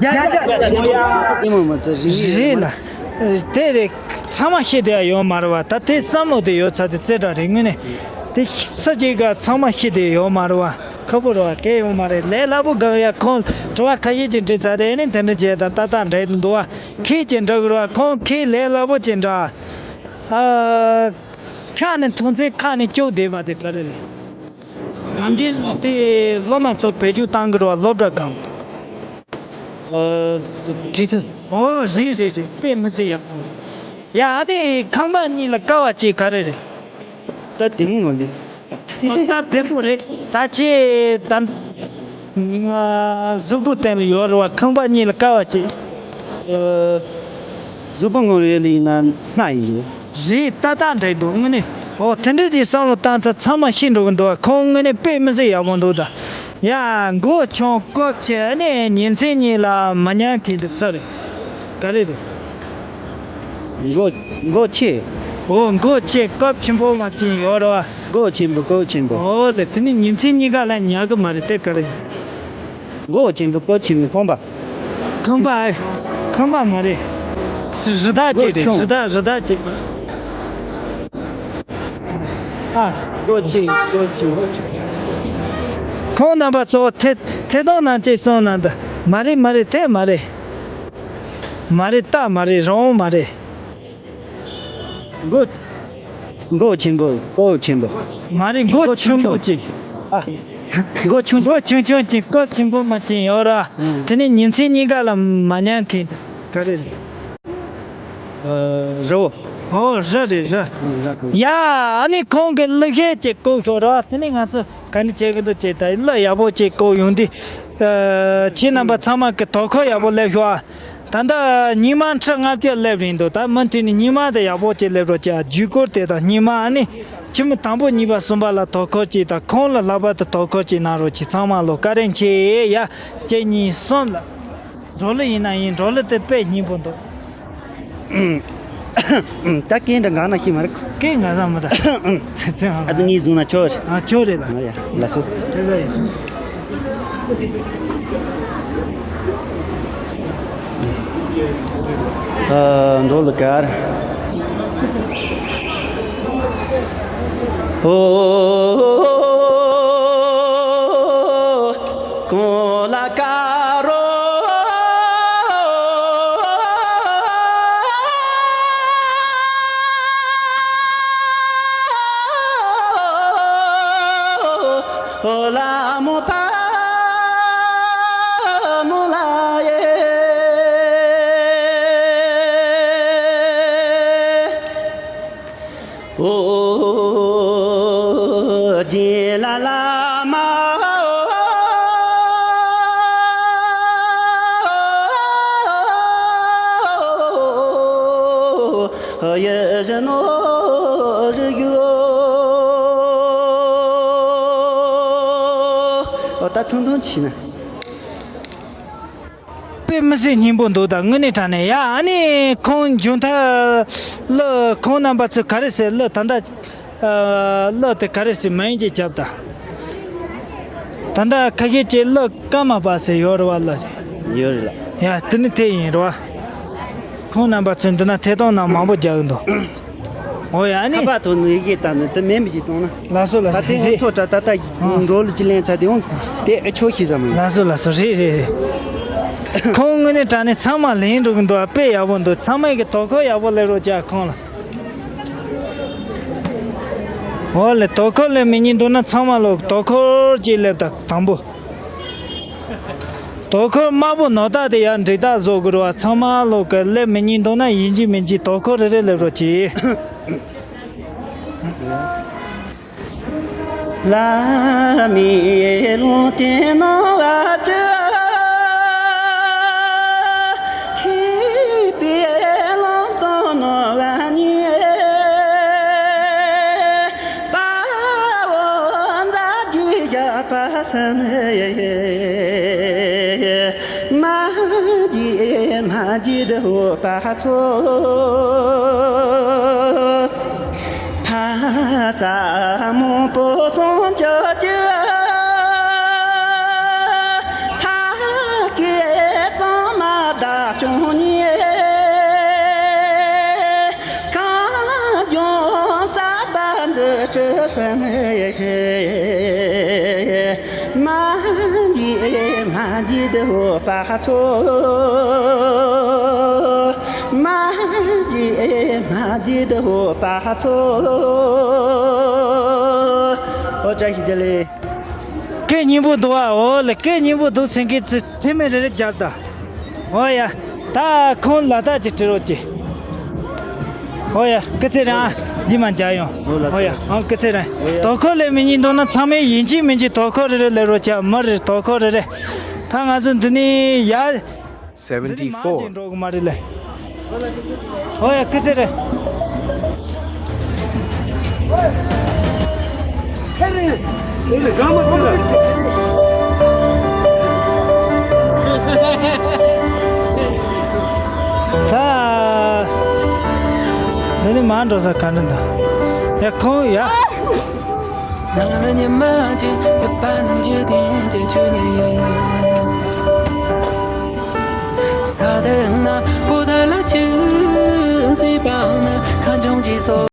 རྒྱ་རྒྱ་རྒྱ་ཆོག་ཡ། དེ་མོ་མ་ཚོ་རིག་གནས་རེད་ལ། དེ་རེད། ཚང་མ་ཤེས་བསྡད་ཡ་ཡོད་མ་རེད་བ། ད་དེ་བསམ་བློ་དེ་ཡོད་ཚ་དེ་རྩེ་དྲག་རེད་དངོས་གནས། དེ་སུ་གཅིག་ག་ཚང་མ་ཤེས་བསྡད་ཡོད་མ་རེད་བ། ཁག་པོ་རེད་བ། གལ་ཡོད་མ་རེད། ལས་སླ་པོ་གང་ཡ། ཁོང་དྲི་བ་ཁ་ཤས་ཅིག་འདྲི་ཚ་དེ་ནས་དེ་འདྲ་བྱས་ད་ཏག་ཏག་འདྲ་འདུག་བ། ཁྱེད་ཀྱིས་འདྲི་གི་རེད་བ། ཁོང་ཁྱེད་ལས་སླ་པོ་ཅིག་འདྲ། ཨ། ཁ་ནས་ཐོན་ཚེ་ཁ་ནས་སྐྱོ་བསྡད་པ་དེ་ག་རེ་རེད། ང་འདི་དེ་སློབ་མ་ཚོ་བེད་སྤྱོད་བཏང་གི་རེད་བ། སློབ་གྲྭ་གང་། ཨ། བྲིས་ཐུབ། ཨོ་རེད་རེད་རེད། དཔེ་མི་སྲིད་ཡག་པོ། ཡ་ཨ་དེ་ཁང་པ་གཉིས་ལ་དཀའ་བ་ཅིག་ག་རེ་རེད། ད་དེ་མོ་མ་རེད། ད་བདེ་པོ་རེད། ད་ཅི་ད། ང་གཟུགས་པོ་བརྟན་པོ་ཡོད་རེད་བ། ཁང་པ་གཉིས་ལ་དཀའ་བ་ཅིག་ཨ། གཟུགས་པོ་ངོ་རེ་ལ་ཡིན་ན་སྣ་ཡིན་ཡོད། རེད་ཏག་ཏག་འདྲ་འདུག་དངོས་གནས། ཨོ་དེ་འདྲ་ཅིག་བསམ་བློ་བཏང་ཚར། ཚང་མ་ཤེས་འགྲོ་གི་འདུག་ཁོང་དངོས་གནས་དཔེ་མི་སྲིད་ཡག་པོ་འདུག་ད། ཡ་མགོ་ཆུང་སྐབས་ཆེ་ཨ་ནི་ཉིན་མཚན་གཉིས་ལ་མ་ཉལ་མཁན་དེ་སུ་རེད། ག་རེ་རེད། མགོ་མགོ་ཆེ། ཨོ་མགོ་ཆེ་སྐབས་ཆེན་པོ་མ་ཅིག་ཡོད་རེད་བ། མགོ་ཆེན་པོ་མགོ་ཆེན་པོ། ཨོ་ལེ་དེ་ནི་ཉིན་མཚན་གཉིས་ཀ་ལ་ཉལ་གི་མ་རེད་དེ་ག་རེད། མགོ་ཆེན་པོ་སྐབས་ཆེན་པོའི་ཁང་པ། ཁང་པ་ཨེ། ཁང་པ་མ་རེད། རི་དྭགས་ཅིག་རེད། མགོ་ཆུང་། རི་དྭགས་རི་དྭགས་ཅིག་ཨ། མགོ་ཆེ་མགོ་ཆེ་མགོ་ཆེ། ཁོང་རྣམ་པ་ཚོ་ཐད་ཐད་གཏོང་ནང་ཅིག་སོང་ན་འདི་མ་རེད་མ་རེད་དེ་མ་རེད། མ་རེད་ད་མ་རེད་རང་མ་རེད། མགོ་མགོ་ཆེན་པོ་སྐོར་ཆེན་པོ། མ་རེད་མགོ་ཆུང་པོ་ཅིག་ཨ། མགོ་ཆུང་མགོ་ཆུང་ཆུང་ཅིག་སྐོར་ཆེན་པོ་མ་ཅིག་ཡོད་ར། ཨང་། དེ་ནས་ཉིན་མཚན་གཉིས་ཀ་ལ་མ་ཉལ་མཁན་ག་རེ་རེད། ཨ། རི་བོ། ཨོ་རི་རེད་རི། རི་ཁོ། ཡ་ཨ་ནི་ཁོང་གི་གླུ་གཞས་ཅིག་བཀོད་ཤོག་ར། དེ་ནས་ང་ཚོ་ག་འདྲ་བྱེད་གི་འདུག་ཅེས་ད་གླུ་ཡག་པོ་ཅིག་བཀོད་ཡོང་དུས། ཨ། ཁྱེད་རྣམ་པ་ཚང་མ་གི་དོ་ཁུར་ཡག་པོ་སླེབས་ཤོག་ཨ། ད་ལྟ་ཉི་མ་ཁྲི་ལྔ་བརྒྱ་སླེབས་རན་འདུག་ད་མུ་མཐུད་ནས་ཉི་མ་དེ་ཡག་པོ་ཅིག་སླེབས་རོགས་བྱ། བརྒྱུད་སྐུར་དེ་དང་ཉི་མ་ཨ་ནི་ ཁྱིམ་དང་པོ་གཉིས་པ་གསུམ་པ་ལ་དོ་ཁུར་གྱིས་དང་ཁོང་ལ་ལྷག་པར་དུ་དོ་ཁུར་གྱིས་གནང་རོགས་གྱིས། ཚང་མ་ལོ་བཀའ་དྲིན་ཆེ་ཡ། གཅིག་གཉིས་གསུམ་ལ། འགྲོ་ལུགས་ཡིན་ན་ཡིན། འགྲོ་ལུགས་དེ་དཔེ་སྙིང་པོ་འདུག་ད་སྐད་འདྲ་འགག་ན་ཤེས་མ་རེད། སྐད་འགག་ས་མི་ད། ཚེ་ཚེ་ཨ། ཨ་ད་ངས་བཟུང་ན་ཆོག་རེད། ཨ་ཆོག་རེད་ལ། ཨ་ཡ་ལགས་སོ། རེད་ལ་ཡིན། ཨ་འགྲོ་ལུགས་གར། ཨོ། གོང་ལ་དཀར་རོ། ལ་མོ་ཕ་མོ་ལ་ཡེ། ཨོ། རྗེ་ལ་ལ་མ། ཡེ་རི་ནོ་རི་ཡོ། ཨོ་ད་ཐུང་ཐུང་བྱས་ན། དཔེ་མི་སྲིད་སྙིང་པོ་འདུག་ད་དངོས་གནས་དྲང་གནས་ཡ། ཨ་ནི་ཁོང་མཇུག་མཐར་གླུ་ཁོང་རྣམ་པ་ཚོས་ག་རེ་ཟེར། གླུ་ད་ལྟ་ཨ་གླུ་དེ་ག་རེ་ཟེར། མ་ཡིན་གྱི་རྒྱབ་ད། ད་ལྟ་ཁ་ཤས་ཀྱིས་གླུ་ཀརྨ་པ་ཟེར་ཡོད་རེད་བ། གླུ་ཡོད་རེད་ལགས། ཡ་དེ་ནི་དེ་ཡིན་རེད་བ། ཁོང་རྣམ་པ་ཚོས་འདི་ན་ཐད་གཏོང་ནང་མང་པོ་རྒྱག་གི་འདུག་འོ་ཡ་ཨ་ནི། ཁ་པར་ཐོག་ནས་ཡི་གེ་བཏང་ནས་དེ་མིན་པ་ཞིག་གཏོང་ན། ལགས་སོ་ལགས་ད་སོ། དེ་རེད་འོང་རེད། ཐོག་ད་ད་ད་ཨ་འགྲོ་ལུགས་ཅི་ལེན་ཚ་དེ་འོང་དེ་ཨེ་ཆོག་ཤེས་ས་མ་ཡིན། ལགས་སོ་ལགས་སོ། རེད་རེད་རེད། ཁོང་དངོས་གནས་དྲང་གནས་ཚང་མ་ལེན་འགྲོ་གི་འདུག་དཔེ་ཡག་པོ་འདུག་ཚང་མས་གི་དོ་ཁུར་ཡག་པོ་སླེབས་རོགས་བྱ་ཁོང་ལ། འོ་ལེ་དོ་ཁུར་སླེབས་མི་ཉན་འདུག་ན་ཚང་མ་ལོ་དོ་ཁུར་ཅིག་སླེབས་ད་དང་པོ། དོ་ཁུར་དམར་པོ་ནོར་རྟགས་དེ་ཡང་འགྲིག་རྟགས་བཟོ་དགོས་རེད་བ། ཚང་མ་ལོ་གི་སླེབས་མི་ཉན་འདུག་ན་ཡིན་གཅིག་མིན་གཅིག་དོ་ཁུར་རེ་རེ་སླེབས་རོགས་གྱིས། བླ་མའི་ལུང་བསྟན་གནང་བ་ཅི། མཁས་པའི་ལུང་དང་ནོར་བ་ཉེ། དཔའ་བོ་མཛད་རྗེས་བཞག་པ་བསམ། མ་བརྗེད་མ་བརྗེད་འོད་པ་ཚོ། ཕ་ས་མང་པོ་སོང་ཅོག་ཅིག་ཕ་སྐད་གཙང་མ་བདག་སྐྱོང་ཉེ། གངས་ལྗོངས་གསར་པ་འཛུགས་སྐྲུན་སེམས། མ་བརྗེད་མ་བརྗེད་འོད་པ་ཚོ། མ་བརྗེད་མ་བརྗེད་འོད་པ་ཚོ། ཨོ་བཀྲ་ཤིས་བདེ་ལེགས། སྐད་སྙན་པོ་འདུག་བ། འོ་ལེ་སྐད་སྙན་པོ་འདུག་ཟེར་མཁན་ཚོས་ཐེ་མེ་རེ་རེ་རྒྱབ་ད། འོ་ཡ། ད་ཁོང་ལ་དྭགས་ཀྱི་དྲི་རོགས་གྱིས། འོ་ཡ་སྐུ་ཚེ་རིང་ཨ། རྗེས་མ་མཇལ་ཡོང་། འོ་ལགས་སོ། འོ་ཡ་ལགས་སོ། ཨང་སྐུ་ཚེ་རིང་། འོ་ཡ། དོ་ཁུར་སླེབས་མི་ཉན་འདུག་ན་ཚང་མས་ཡིན་གཅིག་མིན་གཅིག་དོ་ཁུར་རེ་རེ་སླེབས་རོགས་བྱ། མི་རེ་དོ་ཁུར་རེ་རེ། ད་ང་ཚོ་འདི་ནས་ཡར། འདི་ནས་མར་ཅིག་འགྲོ་གི་མ་རེད་ལེ། འོ་ཡ་སྐུ་ཚེ་རིང་། ད། འདི་ནས་མར་འགྲོ་ས་ག་འདྲ་འདུག་ཡ་ཁོང་ཡ། ནང་ལ་ཉི་མ་གཅིག་ཡོད་པ་ནི་འཇིག་རྟེན་གྱི་ཆོས་ཉིད་ཡིན། ས་དེ་ན་བོད་ལ་ཆུ་སྲིད་པ་ནི་ཁ་འབྱུང་གི་སོ།